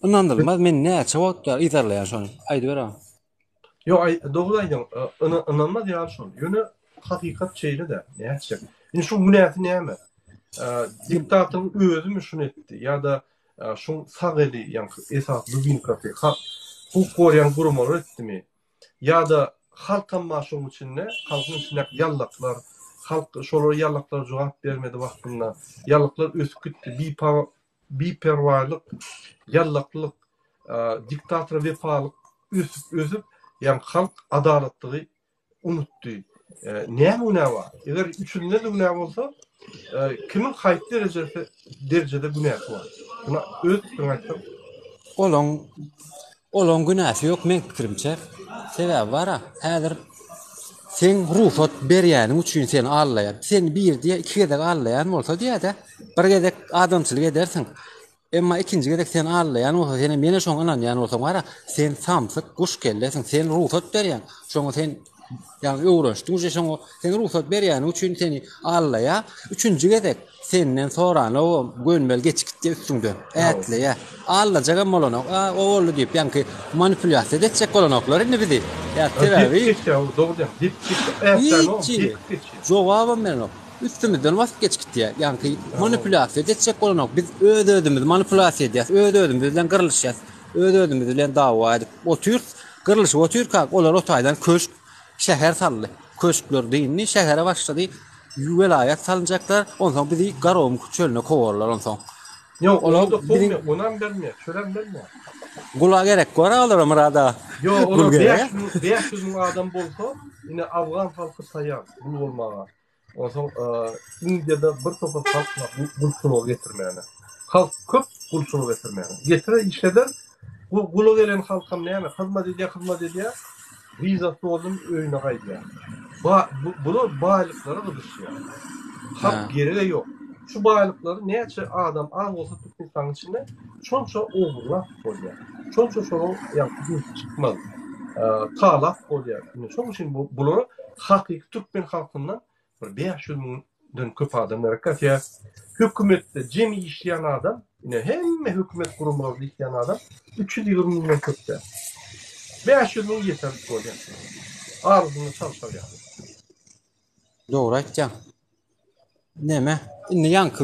S8: Ynandyrylmaz men näçe wagt bäri yzarlaýan şony. Aýdyber aga.
S1: Ýok, aý, dogry aýdýaň. Ynanmaz ýaly şol. Ýöne hakykat şeýle-dä. Nätjek? Indi şuň günäsi näme? Diktatoryň özümi şuny etdi ýa-da şuň sag eli, ýagny esasy dubinkasy, hak, hukuk goraýan guramalar etdimi? Ýa-da halkam bar şoň içinde, halkyň içindäki ýallaklar, halk şolara ýallaklar jogap bermedi wagtynda. Ýallaklar ösüp gitdi, biperwaýlyk, ýallaklyk, diktatora wepalyk ösüp-ösüp, ýagny halk adalatlygy unutdy. Näme günä bar? Eger üçünde-de günä bolsa, kimiň haýsy derejesi derejede günäsi bar? Muny öz pikiriňi aýtsaň.
S8: Olaň olaň günäsi ýok meň pikirimçe. Sebäbi bar-a, häzir seň rugsat berýäniň üçin seni aldaýar. Seni biri diýýär, iki gezek aldaýan bolsa diýýär-de, bir gezek adamçylyk edersiň. Emma ikinji gezek seni aldaýan bolsa, senem ýene şoňa ynanýan bolsaň bar-a, sen samsyk, guş kellesiň, sen rugsat berýäň. Şoňa sen ýagny öwrenişdiň uje şoňa, sen rugsat berýäniň üçin seni aldaýar. Üçünji gezek senden soranogam gönümel geçip gitýär üstüňden, ätleýär. Aldajagam bolanok, a, o boldy diýip, ýaňky manipulýasiýa-da etjek bolanoklar indi bizi. Ýa sebäbi
S1: Depip geçýär, dogry diýýäň, depip geçýär, ätlänogam depip geçýär.
S8: Jogabam berenok. Üstümizden basyp geçip gitýär. Ýaňky manipulýasiýa etjek bolanok. Biz öz-özümizi manipulýasiýa edýäs. Öz-özümiz bilen gyrlyşýas. Öz-özümiz bilen dawa edip otyrys. Gyrlyşyp otyrkak olar o taýdan köşk, şäher saldy. Köşkler dyndy, şähere başlady. Welaýat salynjaklar. Onsoň bizi Garagum çölüne kowarlar onsoň.
S1: Ýok, olar-da kowmaýar, onam bermeýär, çölem bermeýär.
S8: Gula gerek bor olara Myrat aga.
S1: Ýok, olar 500 müň adam bolsa, ine afgan halky taýýar gul bolmaga. Onsoň Indiýada bir topar halk bar gulçulyga getirmäne. Halk köp gulçulyga getirmäne. Getirer işleder. Bu gula gelen halkam näme? Hyzmat edýär, hyzmat edýär. Wizasy doldumy öýüne gaýdýar. Ba bular baýlyklara gyzyşýar. Halk gerege ýok. Şu baýlyklary näçe adam az bolsa Türkmenistanyň içinde şonça ogurlap bolýar. Şonça şonuň ýagty gün çykmaz. Talap bolýar. Indi şonuň üçin bu bulara hakyky türkmen halkyndan bir 500 müňden köp adam gerek. Ýa hökümetde jemi işleýän adam, ine hemme hökümet guramalarynda işleýän adam 320 müňden köp däl. 500 müň ýeterlik bolýar. Arasynda çalşar ýaly.
S8: Dogry aýtýaň. Neme? Indi ýaňky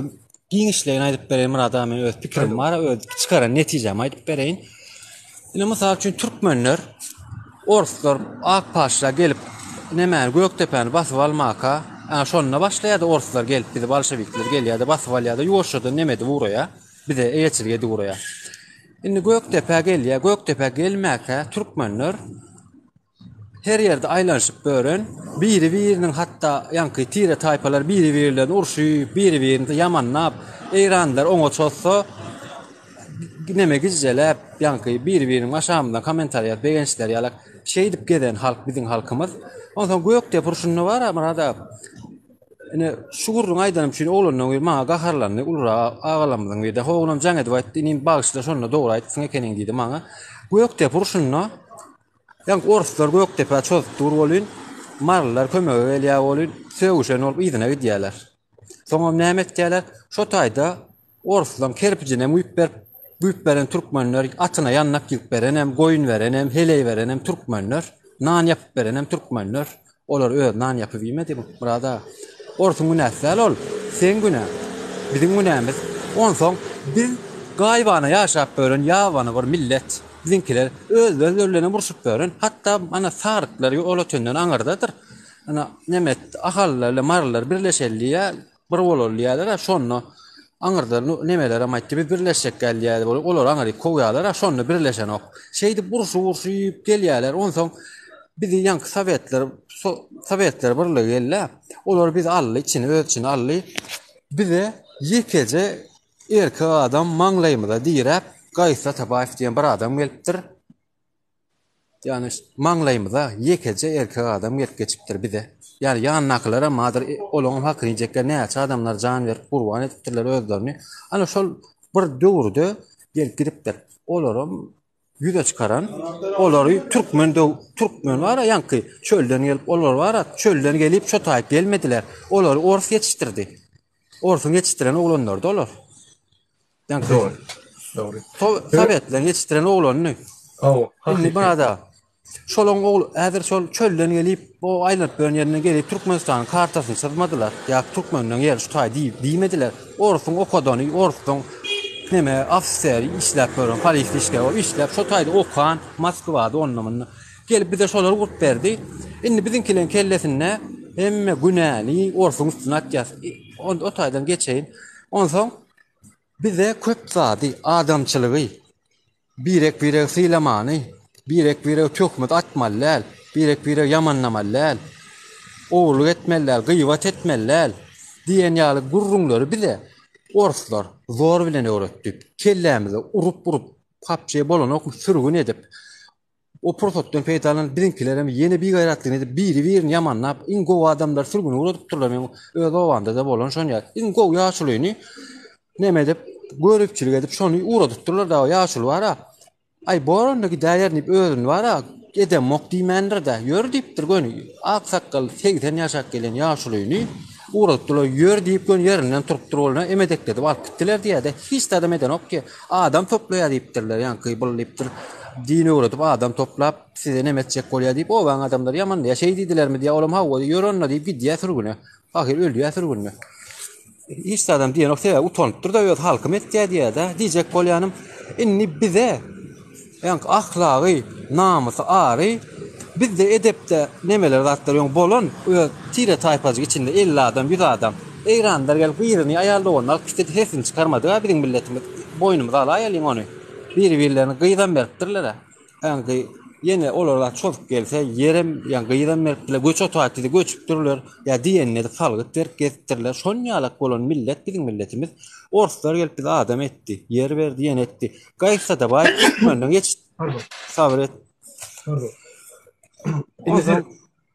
S8: giňişleýin aýdyp bereýin Myrat aga men öz pikirim bar, öz çykaran netijämi aýdyp bereýin. Indi mysal üçin türkmenler orslar ak paşa gelip nemäni Gökdepäni basyp almaka, ana şonda başlaýardy orslar gelip bizi bolşewikler gelýärdi basyp alýardy ýuwaşjadan neme edip ugraýar bize eýeçilik edip ugraýar. Indi Gökdepä gelýär, Gökdepä gelmäkä türkmenler Her ýerde aýlanyşyp bören, biri-biriniň hatda ýaňky tire-taýpalar biri-birilerini urşup, biri-birini ýamanlap, eýranlylar oňa çozsa, neme gižželäp, ýaňky biri-biriniň aşagyndan kommentariý ýazyp begençler ýalak, şeýdip gezen halk biziň halkymyz. Onsoň Gökdepe urşunda bar-a, Myrat aga. Ine şu gürrüňi aýdanym üçin oglanlaryň biri maňa gaharlandy, ulurak agalarymyzyň biri-de. Oglanam jaň edip aýtdy, inim bagyşla şonda dogry aýdypsyň ekeniň diýdi maňa. Gökdepe urşunda ýaňky orslar Gökdepä çozup dur welin, marylylar kömege gelýär welin, sögüşen bolup yzyna gidýärler. Soňam näme etýärler? Şo taýda Orslaň kerpijinem guýup berip, guýup beren türkmenler, atyna ýandak ýygyp berenem, goýun berenem, heleý berenem türkmenler, nan ýapyp berenem türkmenler. Olar özi nan ýapyp iýmedi, Myrat aga. Orsuň günäsi däl ol. Seň günäň. Biziň günämiz. Onsoň biz gaýybana ýaşap ýören ýabany bir millet. Biziňkiler özleri bilenem urşup ýören. Hatda ana saryklar Ýolötenden aňyrdadyr. Ana neme ahallylar bilen marylylar birleşeli diýýär. Bir bolaly diýýärler-ä, şonda aňyrda nemelerem aýtdy, biz birleşjek gel diýýär, olar aňyryk kowýarlar-a, şonda birleşenok. Şeýdip urşup-urşup gelýärler, onsoň bizi ýaňky sowetler, sowetler birligi geldi-ä, olar bizi aldy, içine, öz içine aldy. Bize ýekeje erkek adam maňlaýymyza diräp, Gaýyp Atabaýew diýen bir adam gelipdir. Ýagny maňlaýymyza ýekeje erkek adam gelip geçipdir bize. Ýagny ýanyndakylaram bardyr, olaňam hakyny iýjekler näçe adamlar jan berip gurban edipdirler özlerini. Ana şol bir döwürde gelip gidipdir. Olaram ýüze çykaran, olary türkmen döw türkmen bar-a ýaňky çölden gelip olar bar-a çölden gelip şo taýyp gelmediler. Olary ors ýetişdirdi. Orsuň ýetişdiren oglanlarydy olar. Ýaňky
S1: Dogry. Dogry.
S8: Sowetleriň ýetişdiren oglanyny.
S1: Hawa.
S8: Indi burada şolaň ogly häzir şol çölden gelip, o aýlanyp ýören ýerinden gelip Türkmenistanyň kartasyny çyzmadylar. Ýa türkmeniň ýeri şu taý diýip diýmediler. Orsuň okadany, orsuň neme ofiseri işläp ýören, polis işgäri bolup işläp şo taýda okan, Moskwada onda munda. Gelip bize şolary gurup berdi. Indi biziňkileriň kellesinde hemme günäni orsuň üstüne atýas. O taýdan geçeýin. Onsoň Bize köp zady, adamçylygy, birek-biregi sylamany, birek-birege töhmet atmaly däl, birek-biregi ýamanlamaly däl, ogurlyk etmeli däl, gybat etmeli däl diýen ýaly gürrüňleri bize orslar zor bilen öwretdi. Kellämize urup-urup, papje bolanok sürgün edip, O pursatdan peýdalanyp biziňkilerem ýene bigaýratlygyny edip biri-birini ýamanlap iň gowy adamlary sürgüne ugradypdyrlar meň öz obamda-da bolan şon ýaly iň gowy ýaşulyny neme edip göripçilik edip şony ugradypdyrlar dagy ýaşuly bara aý bor onda gidäýerin diýip özüni bara edemok diýmändir-dä ýör diýipdir göni ak sakgally 80 ýaşap gelen ýaşulyny ugradypdyrlar ýör diýip göni ýerinden turupdyr ol emedekledip alyp gitdiler diýýär-de hiç zadam edenok ki Adam toplaýar diýipdirler, ýaňky bul diýipdir, din öwredip adam toplap size neme etjek bolýar diýip, obaň adamlary ýamanlaýar, şeý diýdilermi diýýär, olam hawa diýýär, ýör onda diýip gidýär sürgüne. Ahyr ölýär sürgünde. Hiç zadam diýenok, sebäbi utanypdyr-da öz halkym etýär diýýär-de. Diýjek bolýanym, indi bize Ýaňky ahlagy, namysy, ary bizde edepde nemeler zatlar ýoň bolan öz tire taýpajyk içinde 50 adam 100 adam Eýranlylar gelip gyzyny aýal doganyny alyp gitdi sesini çykarmadyga biziň milletimiz boýnumyza alaýalyň ony biri birlerine gyzam beripdirlerä ýaňky ýene olar zat çozup gelse ýerem ýa gyzam beripdirler göç otaýyp diýdi göçüpdirler ýa diýenini edip salgyt berip gezipdirler şonýalak bolan millet biziň milletimiz orslar gelip bizi adam etdi ýer berdi ýene etdi Gaýtsa-da baý türkmenden geç.
S1: Pardon.
S8: Sabyr et.
S1: Pardon. Indi sen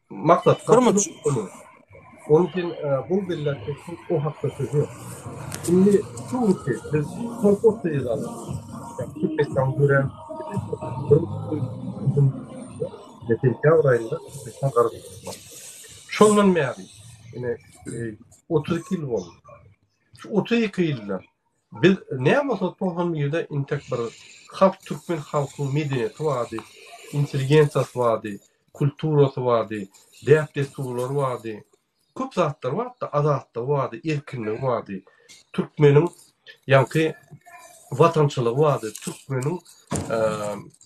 S1: maksat
S8: Hurmat.
S1: Onu sen e, bu belläp geçsin, o hakda söz ýok. Indi şu günki biz soňky 30 ýyl aldyk. Türkmenistan gören bir sentýabr aýynda Türkmenistan garaşsyzlyk. Şondan bäri ine 32 ýyl boldy. Şu 32 ýylda Biz näme bolsa 91-de intek bir halk türkmen halkyň medeniýeti bardy, intelligensiýasy bardy, kulturasy bardy, däp-dessurlary bardy. Köp zatlar bardy, azatlygy bardy, erkinligi bardy. Türkmeniň ýaňky watançylygy bardy, türkmeniň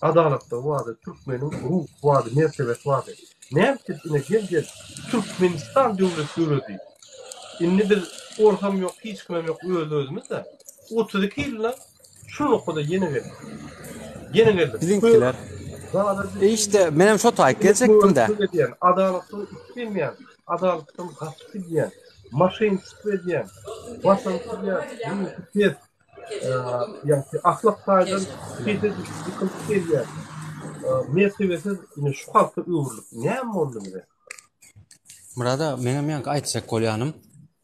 S1: adalatlygy bardy, türkmeniň ruhy bardy, mertebesi bardy. Näme üçin ine gel-gel Türkmenistan döwleti döredi. Indi biz orsam ýok, hiç kimem ýok, öz-özümiz-de. 32 ýylda şu nokada ýene geldik. Ýene geldik.
S8: Biziňkiler. E işte menem şo taýyk geljekdim-de.
S1: Adalatlygy islemeýän, adalatdan gaçyp gidýän, maşençilik edýän, watansyz ýa ruhy pes, ýagny ahlak taýdan pese düşüp ýykylyp gelýän, mertebesiz ine şu halka öwrülip näme boldy bize?
S8: Murada meňem ýaňky aýtjak bolýanym.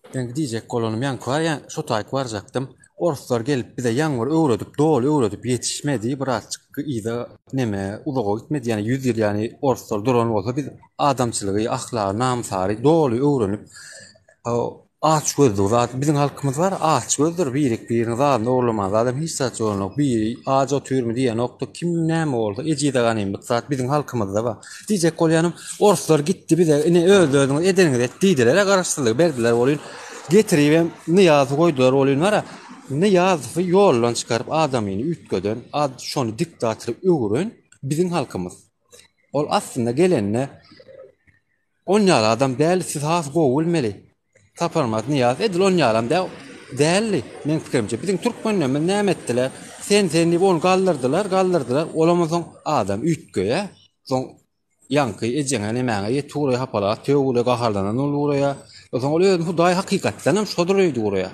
S8: Meň diýjek bolanym ýaňky bar ýa şo taýyk barjakdym. Orslar gelip bize ýaňy bir öwredip doly öwredip ýetişmedi birazçyk yza neme uzaga gitmedi ýani ýüz ýyl ýani orslar duran bolsa biz adamçylygy ahlagy namysary doly öwrenip Aç gözlük zat biziň halkymyz bar aç gözdür birek biriniň zadyny ogurlaman zadam hiç zat ýolanok biri aç otyrmy diýenokda kim näme bolsa ejize ganymlyk zat biziň halkymyzda bar diýjek bolýanym orslar gitdi bize ine öz özüňiz edeniňizi et diýdiler garaşsyzlygy berdiler bolyn getiribem Nyýazowy goýdular bolyn bara Nyýazowy ýoldan çykaryp adamyny üýtgeden şony diktatora öwüren biziň halkymyz ol aslynda gelende On ýaly adam däl siz has gowy bilmeli. Saparmyrat Nyýazow edil on ýalam däl däldi meň pikirimçe. Biziň türkmenlerimiz näme etdiler? Sen sen diýip ony galdyrdylar, galdyrdylar. Olam onsoň adam üýtgeýär. Soň ýaňky ejeňe nemäňe ýetip ugraýar hapalap töwek ugraýar gaharlanan bolup ugraýar. Soň ol özüni hudaý hakykatdanam şodur öýdüp ugraýar.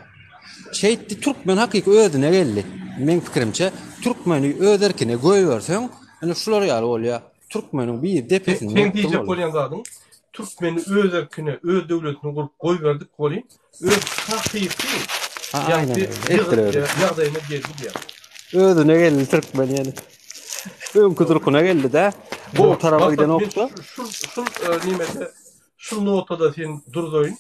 S8: Şeýtdi türkmen hakyky özüne geldi. Meň pikirimçe türkmeni öz erkine goýberseň ine şular ýaly bolýar. Türkmeniň bir depesinde
S1: Seň diýjek bolýan zadyň türkmeni öz erkine, öz döwletini gurup goýberdik welin, öz hakyky ýagdaýyna geldi diýýäň.
S8: Özüne geldi türkmen ýene. Öňki durkuna geldi-dä. Gowy tarapa gidenokda.
S1: Şul şul nimede şul notada sen durzaýyn.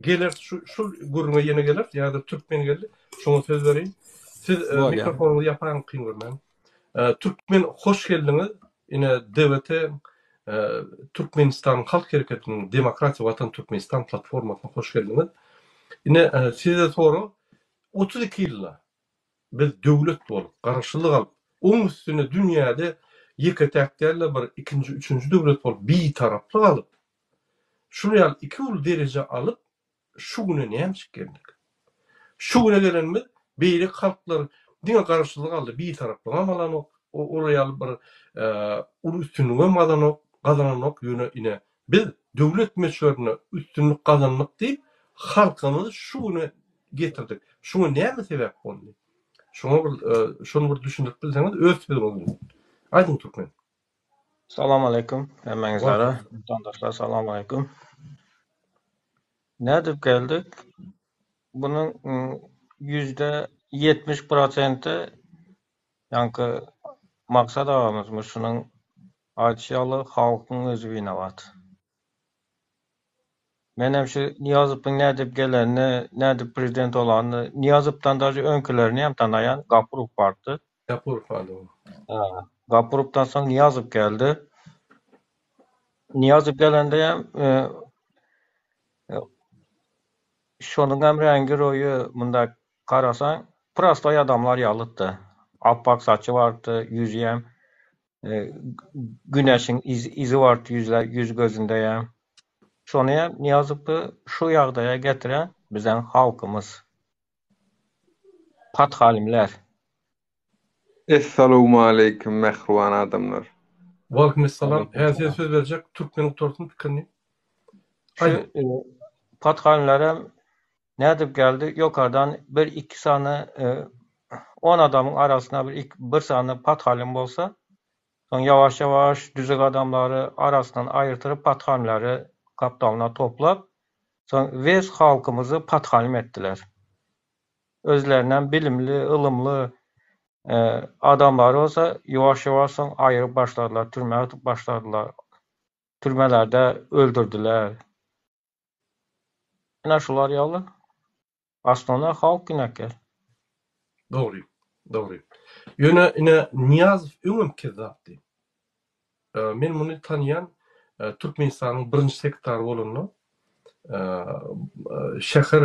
S1: Geler şu şul gürrüňe ýene geler. Ýa-da türkmen geldi. Şoňa söz bereýin. Siz mikrofonyňyzy ýapaýyň kyn görmän. Türkmen hoş geldiňiz. Ine DWT Türkmenistanyň Halk Hereketiniň Demokratiýa Watan Türkmenistan platformasyna hoş geldiňiz. Ine size sorag 32 ýylda biz döwlet bolup, garaşsyzlyk alyp, oň üstüne dünýäde ýeke-täk däl-de bir ikinji, üçünji döwlet bolup bitaraplyk alyp, şular ýaly iki uly dereje alyp, Şu güne nämçik geldik? Şu güne gelenimiz beýleki halklar diňe garaşsyzlyk aldy, bitaraplygam alanok, olar ýaly bir uly üstünligem gazanok, gazananok, ýöne ine biz döwlet möçberinde üstünlik gazandyk diýip halkymyzy şu güne getirdik. Şuňa näme sebäp boldy? Şoňa bir şony bir düşündirip bilseňiz öz sözüňiz bilen. Aýdyň Türkmen.
S9: Salam aleýkum hemmäňizlere. Watandaşlar salam aleýkum. Nädip geldik? Bunuň %70 prosenti ýaňky Maksat agamyzmy şunuň aýdyşy ýaly halkyň özi winowat. Menem şu Nyýazowyň nädip gelenini, nädip prezident bolanyny, Nyýazowdan daže öňkülerini hem tanaýan, Gapurow bardy.
S1: Gapurow bardy.
S9: Ha, Gapurowdan soň Nyýazow geldi. Nyýazow gelende hem e, e, şonuň hem reňgi roýy munda garasaň prostoý adamlar ýalydy. Appak saçy bardy, ýüzi hem e, güneşiň iz, izi bardy ýüzle, ýüz gözünde hem. Şony hem Nyýazowy şu ýagdaýa getiren biziň halkymyz. Pathalimler.
S10: Essalowmaleýkim mähriban adamlar.
S1: Waleýkim essalam. Häzir size söz berjek. Türkmen gutarsyn pikirini.
S9: Şu e, pathalimlerem nädip geldi? Ýokardan bir iki sany e, on adamyň arasynda bir bir sany pathalim bolsa, Soň ýawaş-ýawaş düzük adamlary arasyndan aýyrtyryp pathanlary gapdalyna toplap, soň wes halkymyzy pathanym etdiler. Özlerinem bilimli, ylymly adamlary bolsa ýuwaş-ýuwaş soň aýyryp başladylar, türmä atyp başladylar. Türmelerde öldürdiler. Ine şular ýaly. Aslynda halk günäkär.
S1: Dogry. Dogry. Ýöne ine Nyýazow öňem kezzapdy. Men muny tanýan Türkmenistanyň birinji sekretary bolanda şäher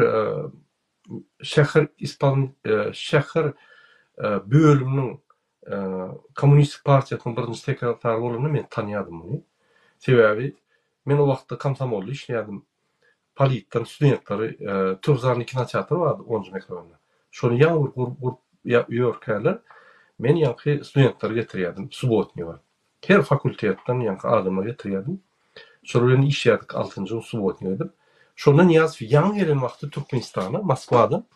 S1: şäher ispoln şäher bölüminiň Kommunistik partiýasynyň birinji sekretary bolanda men tanýadym muny. Sebäbi men o wagtda komsomolda işleýärdim. Politden studentleri Türkzalny kinoteatr bardy onunjy mikrorayonda. Şony ýaňy bir gurup gurup ýörkäler men ýaňky studentleri getirýärdim subbotnige. Her fakultetden ýaňky adamlar getirýärdim. Şolar bilen işleýärdik altynjy gün subbotnik edip. Şonda Nyýazow ýaňy gelen wagty Türkmenistana Moskwadan.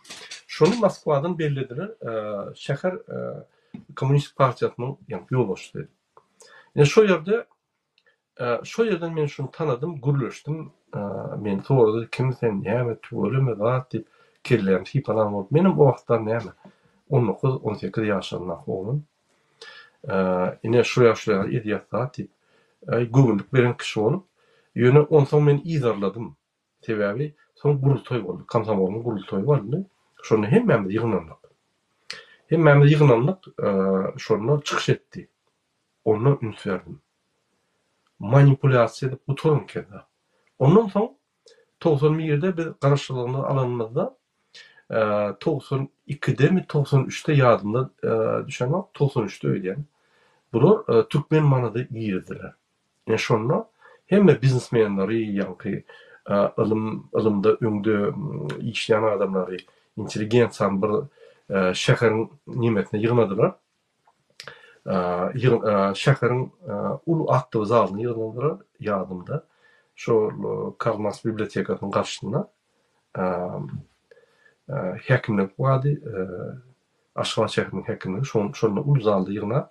S1: Şony Moskwadan bellediler şäher Kommunistik partiýasynyň ýaňky ýolbaşçysy edip. Ine şo ýerde Şo ýerden men şuny tanadym, gürleşdim. Meni sorady, kim sen, näme, tüweleme zat diýip, kellämi sypalan bolup, menem o wagtlar näme, on dokuz, on sekiz ýaşlaryndaky oglan. Ine, şu ýa şu ýaly edýäs zat diýip, göwünlik beren kişi bolup, ýöne onsoň men yzarladym. Sebäbi soň gurultaý boldy, komsomolyň gurultaýy boldy. Şonda hemmämiz ýygnandyk. Hemmämiz ýygnandyk, şonda çykyş etdi. Onda üns berdim. Manipulýasiýa edip gutaryň kezzap. Ondan soň 91-de biz garaşsyzlygymyzy alanymyzda 92-demi, 93-de ýadymda düşenok, 93-de öýdýän. Bular türkmen manady girizdiler. Ine şonda hemme biznesmenleri, ýaňky ylym, ylymda öňde işleýän adamlary, intelligensiýany bir şäheriň nemesine ýygnadylar. Şäheriň uly aktowy zalyna ýygnadylar, ýadymda. Şol Karl Marks bibliotekasynyň garşysynda häkimlik bardy, Aşgabat şäheriniň häkimligi şonda uly zalda ýygnap,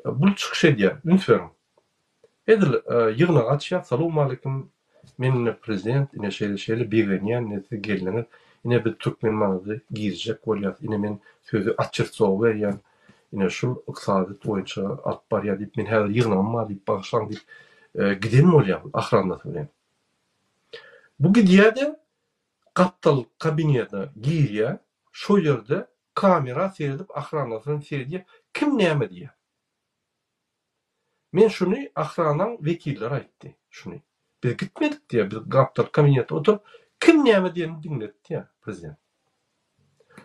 S1: bul çykyş edýär, üns beriň. Edil ýygnagy açýar, Salowmaleýkim, men ine prezident, ine şeýle-şeýle begenýän, ine siz geldiňiz, ine biz türkmen manady girizjek bolýas, ine men sözi Açertsowa berýän, ine şul ykdysadyýet boýunça alyp barýar diýip, men häzir ýygnagym bar diýip, bagyşlaň diýip, giden bolýar bul ahranasy bilen. Bu gidýär-de, gapdal kabinete girýär, şo ýerde kamera seredip ahranasyna seredýär, kim näme diýýär. Men şuny ahranaň wekilleri aýtdy, şuny. Biz gitmedik diýýär, biz gapdal kabinetde oturyp, kim näme diýenini diňledik diýýär prezident.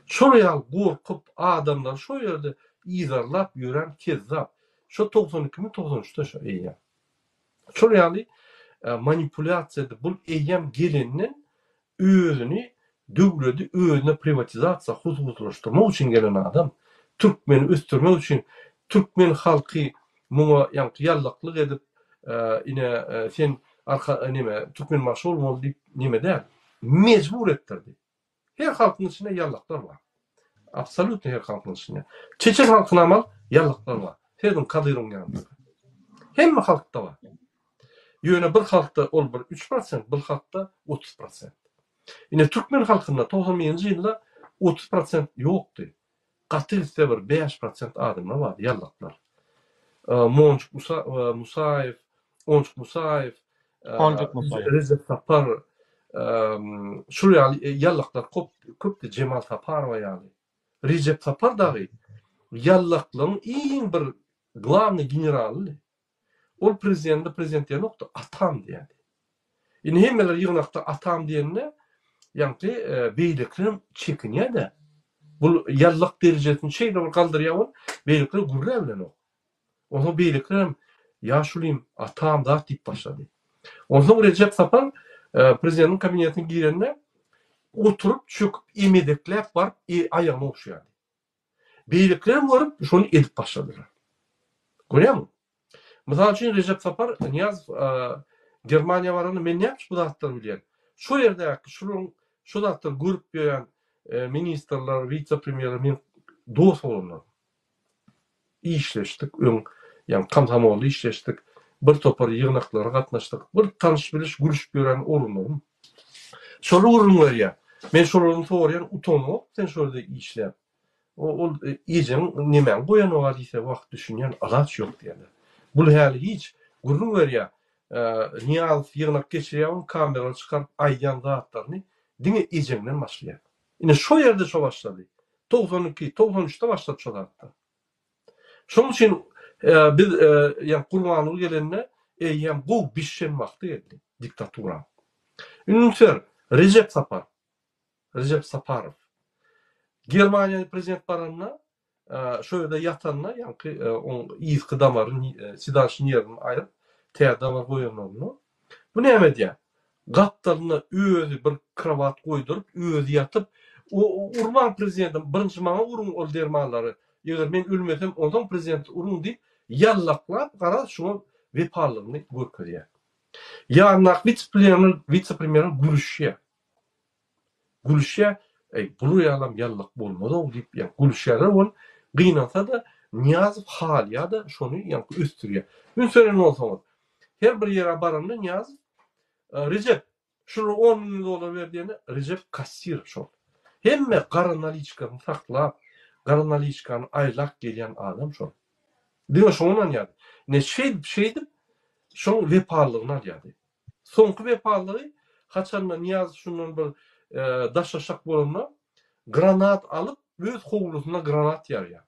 S1: Şol ýaly gorkup, adamlary şo ýerde yzarlap ýören kezzap. Şo 92 mi, 93-de şo eýýäm. Şol ýaly manipulýasiýa edip, bul eýýäm gelenden özüni döwledi özüne priwatizasiýa hususylaşdyrmak üçin gelen adam, türkmeni ösdürmek üçin türkmen halky muňa ýaňky ýallaklyk edip ine sen arka neme türkmenbaşy bolmaly diýip neme däl, mejbur etdirdi. Her halkyň içinde ýallaklar bar. Absolýutno her halkyň içinde. Çeçen halkynam al, ýallaklar bar. Serediň Kadyrowyň ýanynda. Hemme halkda bar. Ýöne bir halkda ol bir üç prosent, bir halkda 30 prosent. Ine türkmen halkynda 91-nji ýylda 30 prosent ýokdy. Gaty gitse bir 5 prosent adamlar bardy, ýallaklar. Monjuk Musaýew, Onjuk Musaýew,
S9: Onjuk Musaýew.
S1: Rejep Sapar, şul ýaly ýallaklar köpdi, Jemal Saparowa ýaly. Rejep Sapar dagy ýallaklygyň iň bir glawnyý generalydy. Ol prezidente prezident diýenokdy, atam diýýärdi. Indi hemmeler ýygnakda atam diýende, ýaňky beýlekilerem çekinýär-de. Bul ýallak derejesini şeýle bir galdyrýar ol, beýlekiler gürläbilenok. Onsoň beýlekilerem ýaşulym, atam zat diýip başlady. Onsoň Rejep Sapar prezidentiň kabinetine girende oturyp, çöküp, emedekläp baryp aýagyny ogşaýardy. Beýlekilerem görüp, şony edip başladylar. Görýäňmi? Mysal üçin, Rejep Sapar Nyýazow Germaniýa baranda men näme üçin bu zatlary bilýän? Şo ýerdäki şularyň şo zatlary görüp ýören ministrler, wise-premýerler meniň dost oglanlarym. Işleşdik öň, ýagny komsomolda işleşdik, bir topar ýygnaklara gatnaşdyk, bir tanyş-biliş, gülüşip ýören oglanlarym. Şolar gürrüň berýär. Men şolardan soraýan, utanyňok sen şol ýerde işläp. Ol ejeň nemäňi goýanok-a diýse, wah, düşünýän, alaç ýok diýýärler. Bul häli hiç. Gürrüň berýär. Nyýazow ýygnak geçirýär, ony kameralar çykaryp aýdýan zatlaryny diňe ejeňden başlaýar. Ine şo ýerde şo başlady. 92, 93-de başlady şo zatlar. Şonuň üçin biz ýa Gurbanguly gelende eýýäm gowy bişen wagty geldi diktatura. Ünser Rejep Sapar, Rejep Saparow. Germaniýa prezident baranda şo ýerde ýatanda ýaňky oň yzky damary sidalşny ýerini aýryp täze damar goýanlarynda bu näme edýär? Gapdalynda özi bir krowat goýduryp, özi ýatyp, Urmaň prezidentim, birinji maňa uruň ol dermanlary, eger men ölmesem, onsoň prezidenti uruň diýip, ýallaklap, garaz, şuňa wepalylygyny görkezýär. Ýanyndaky wise-premýer gülüşýär. Gülüşýär, Eý, bular ýalam ýallak bolmaz-ow diýip, ýa gülüşýärler ol, gynansa-da, Nyýazow halýar-da, şony ýaňky ösdürýär. Üns beren bolsaňyz, her bir ýere baranda Nyýazow, Rejep! Şular on müň dollar ber diýende Rejep kassir şol. Hemme gara naliçkasyny saklap, gara naliçkany aýlap gelýän adam şol. Diňe şoňa ynanýardy. Ine şeýdip şeýdip şoň wepalylygyny alýardy. Soňky wepalylygy haçanda Nyýazow şundan bir daşlaşjak bolanda granat alyp öz howlusynda granat ýarýar.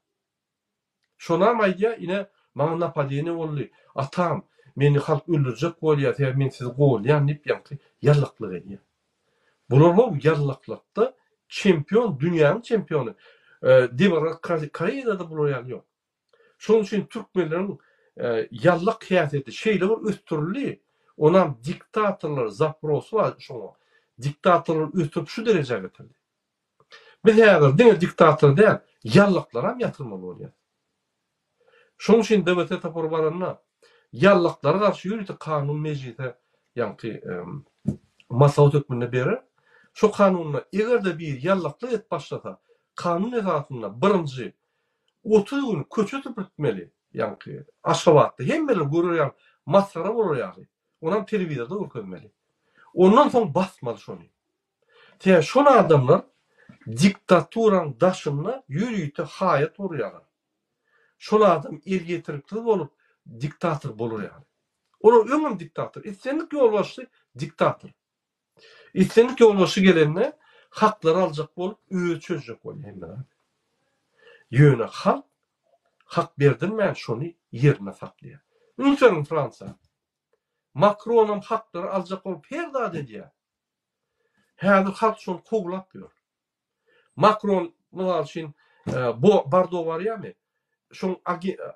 S1: Şonam aýdýar, ine, maňa napadeniýe boldy, atam, meni halk öldürjek bolýar, sebäbi men sizi golýan diýip, ýaňky ýallaklyk edýär. Bular how ýallaklykda çempion, dünýäniň çempiony. Demirgazyk Koreýada-da bular ýaly ýok. Şonuň üçin türkmenleriň ýallak häsiýeti şeýle bir ösdürildi, onam diktatorlar zaprosy bar şoňa, diktatorlar ösdürip şu derejä getirdi. Biz häzir diňe diktator däl, ýallaklaram ýatyrmaly bolýas. Şonuň üçin DWT topary baranda ýallaklara garşy ýörite kanun mejlise ýaňky maslahat hökmünde berer. Şo kanunda eger-de biri ýallaklyk edip başlasa, kanun esasynda birinji 30 gün köçe süpürtmeli, ýaňky Aşgabatda hemmeler görer ýaly, masgara bolar ýaly. Onam telewizorda görkezmeli. Ondan soň basmaly şony. Sebäbi şol adamlar diktaturaň daşynda ýörite haýat gurýarlar. Şol adam elýeterliksiz bolup diktator bolar ýaly. Olar öňem diktator. Islendik ýolbaşçy diktator. Islendik ýolbaşçy gelende haklary aljak bolup özi çözjek bolýar hemme zady. Ýöne halk hak berdirmän şony ýerinde saklaýar. Üns beriň Fransiýa. Makronam haklary aljak bolup her zat edýär. Häzir halk şony kowlap ýör. Makron mysal üçin bo Bardo barýarmy? Şoň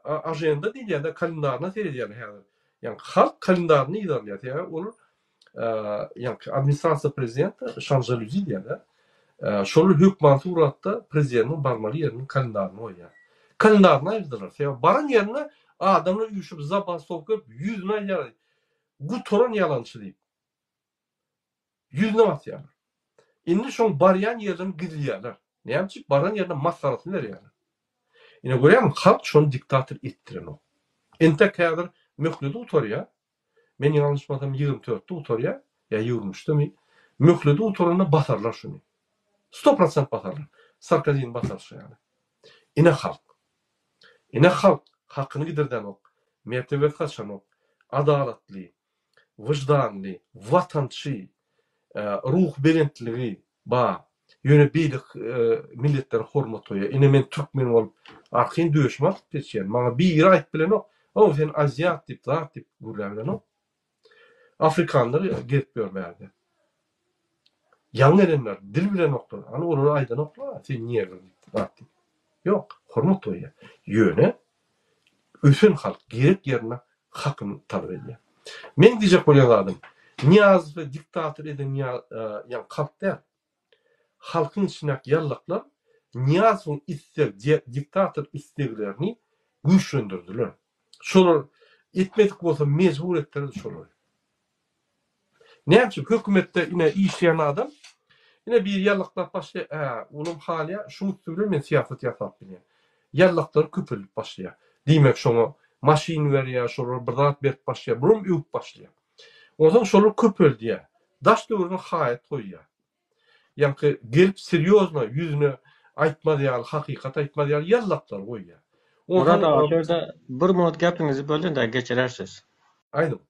S1: ajenda diýilýär-de kalendaryna seredýärler häzir. Ýagny halk kalendaryny yzarlaýar. Sebäbi olar ýagny administrasiýa prezidenta Şanžalýuzi diýýärler. Şolar hökman suratda prezidentiň barmaly ýeriniň kalendaryny goýýar. Kalendaryny aýyrdylar. Sebäbi baran ýerine adamlar üýşüp zabastowka edip ýüzüne aýdýarlar. Gutaran ýalançy diýip. Ýüzüne basýarlar. Indi şoň barýan ýerlerini gizleýärler. Näme üçin? Baran ýerine masgarasyny berýärler. Ine görýäňmi, halk şony diktator etdirenok. Entek häzir möhleti gutarýar. Men ýalňyşmasam 24-de gutarýar, ýa 23-demi. Möhleti gutaranda basarlar şuny. Sto prosent basarlar. Sarkozini basarşy ýaly. Ine halk. Ine halk hakyny gidirdenok, mertebesi gaçanok, adalatly, wyždanly, watançy, ruhubelentligi bar. Ýöne beýleki milletlere hormat goýýar. Ine men türkmen bolup arkaýyn döşümi atyp geçýän. Maňa biri aýdyp bilenok, Ow sen aziat diýip, zat diýip gürläp bilenok. Afrikanlar gezip ýör bärde. Ýaňy gelenler dil bilenoklar. Hany olara aýdanoklar, sen negr diýip, zat diýip. Ýok, hormat goýýar. Ýöne ösen halk gerek ýerinde hakyny talap edýär. Meň diýjek bolýan zadym, Nyýazowy diktator eden ýaňky halk däl. Halkyň içindäki ýallaklar Nyýazowyň isleg, diktator isleglerini güýçlendirdiler. Şolar etmedik bolsa mejbur etdirdi şolary. Näme üçin hökümetde ine işleýän adam ine biri ýallaklap başlaýar, ä, olam halýar, şuň üsti bilen men syýasat ýasap bilýän. Ýallaklary köpeldip başlaýar. Diýmek şoňa maşyn berýär, şolara bir zat berip başlaýar, bulam öwüp başlaýar. Onsoň şolar köpeldýär. Daş töweregine haýat goýýar. Ýaňky gelip serýozno ýüzüne aýtmaz ýaly, hakykat aýtmaz ýaly ýallaklary goýýar.
S9: Murat
S1: Onsoň
S9: aga şu ýerde bir minut gepiňizi böldüm-de geçirersiz.
S1: Aýdyň.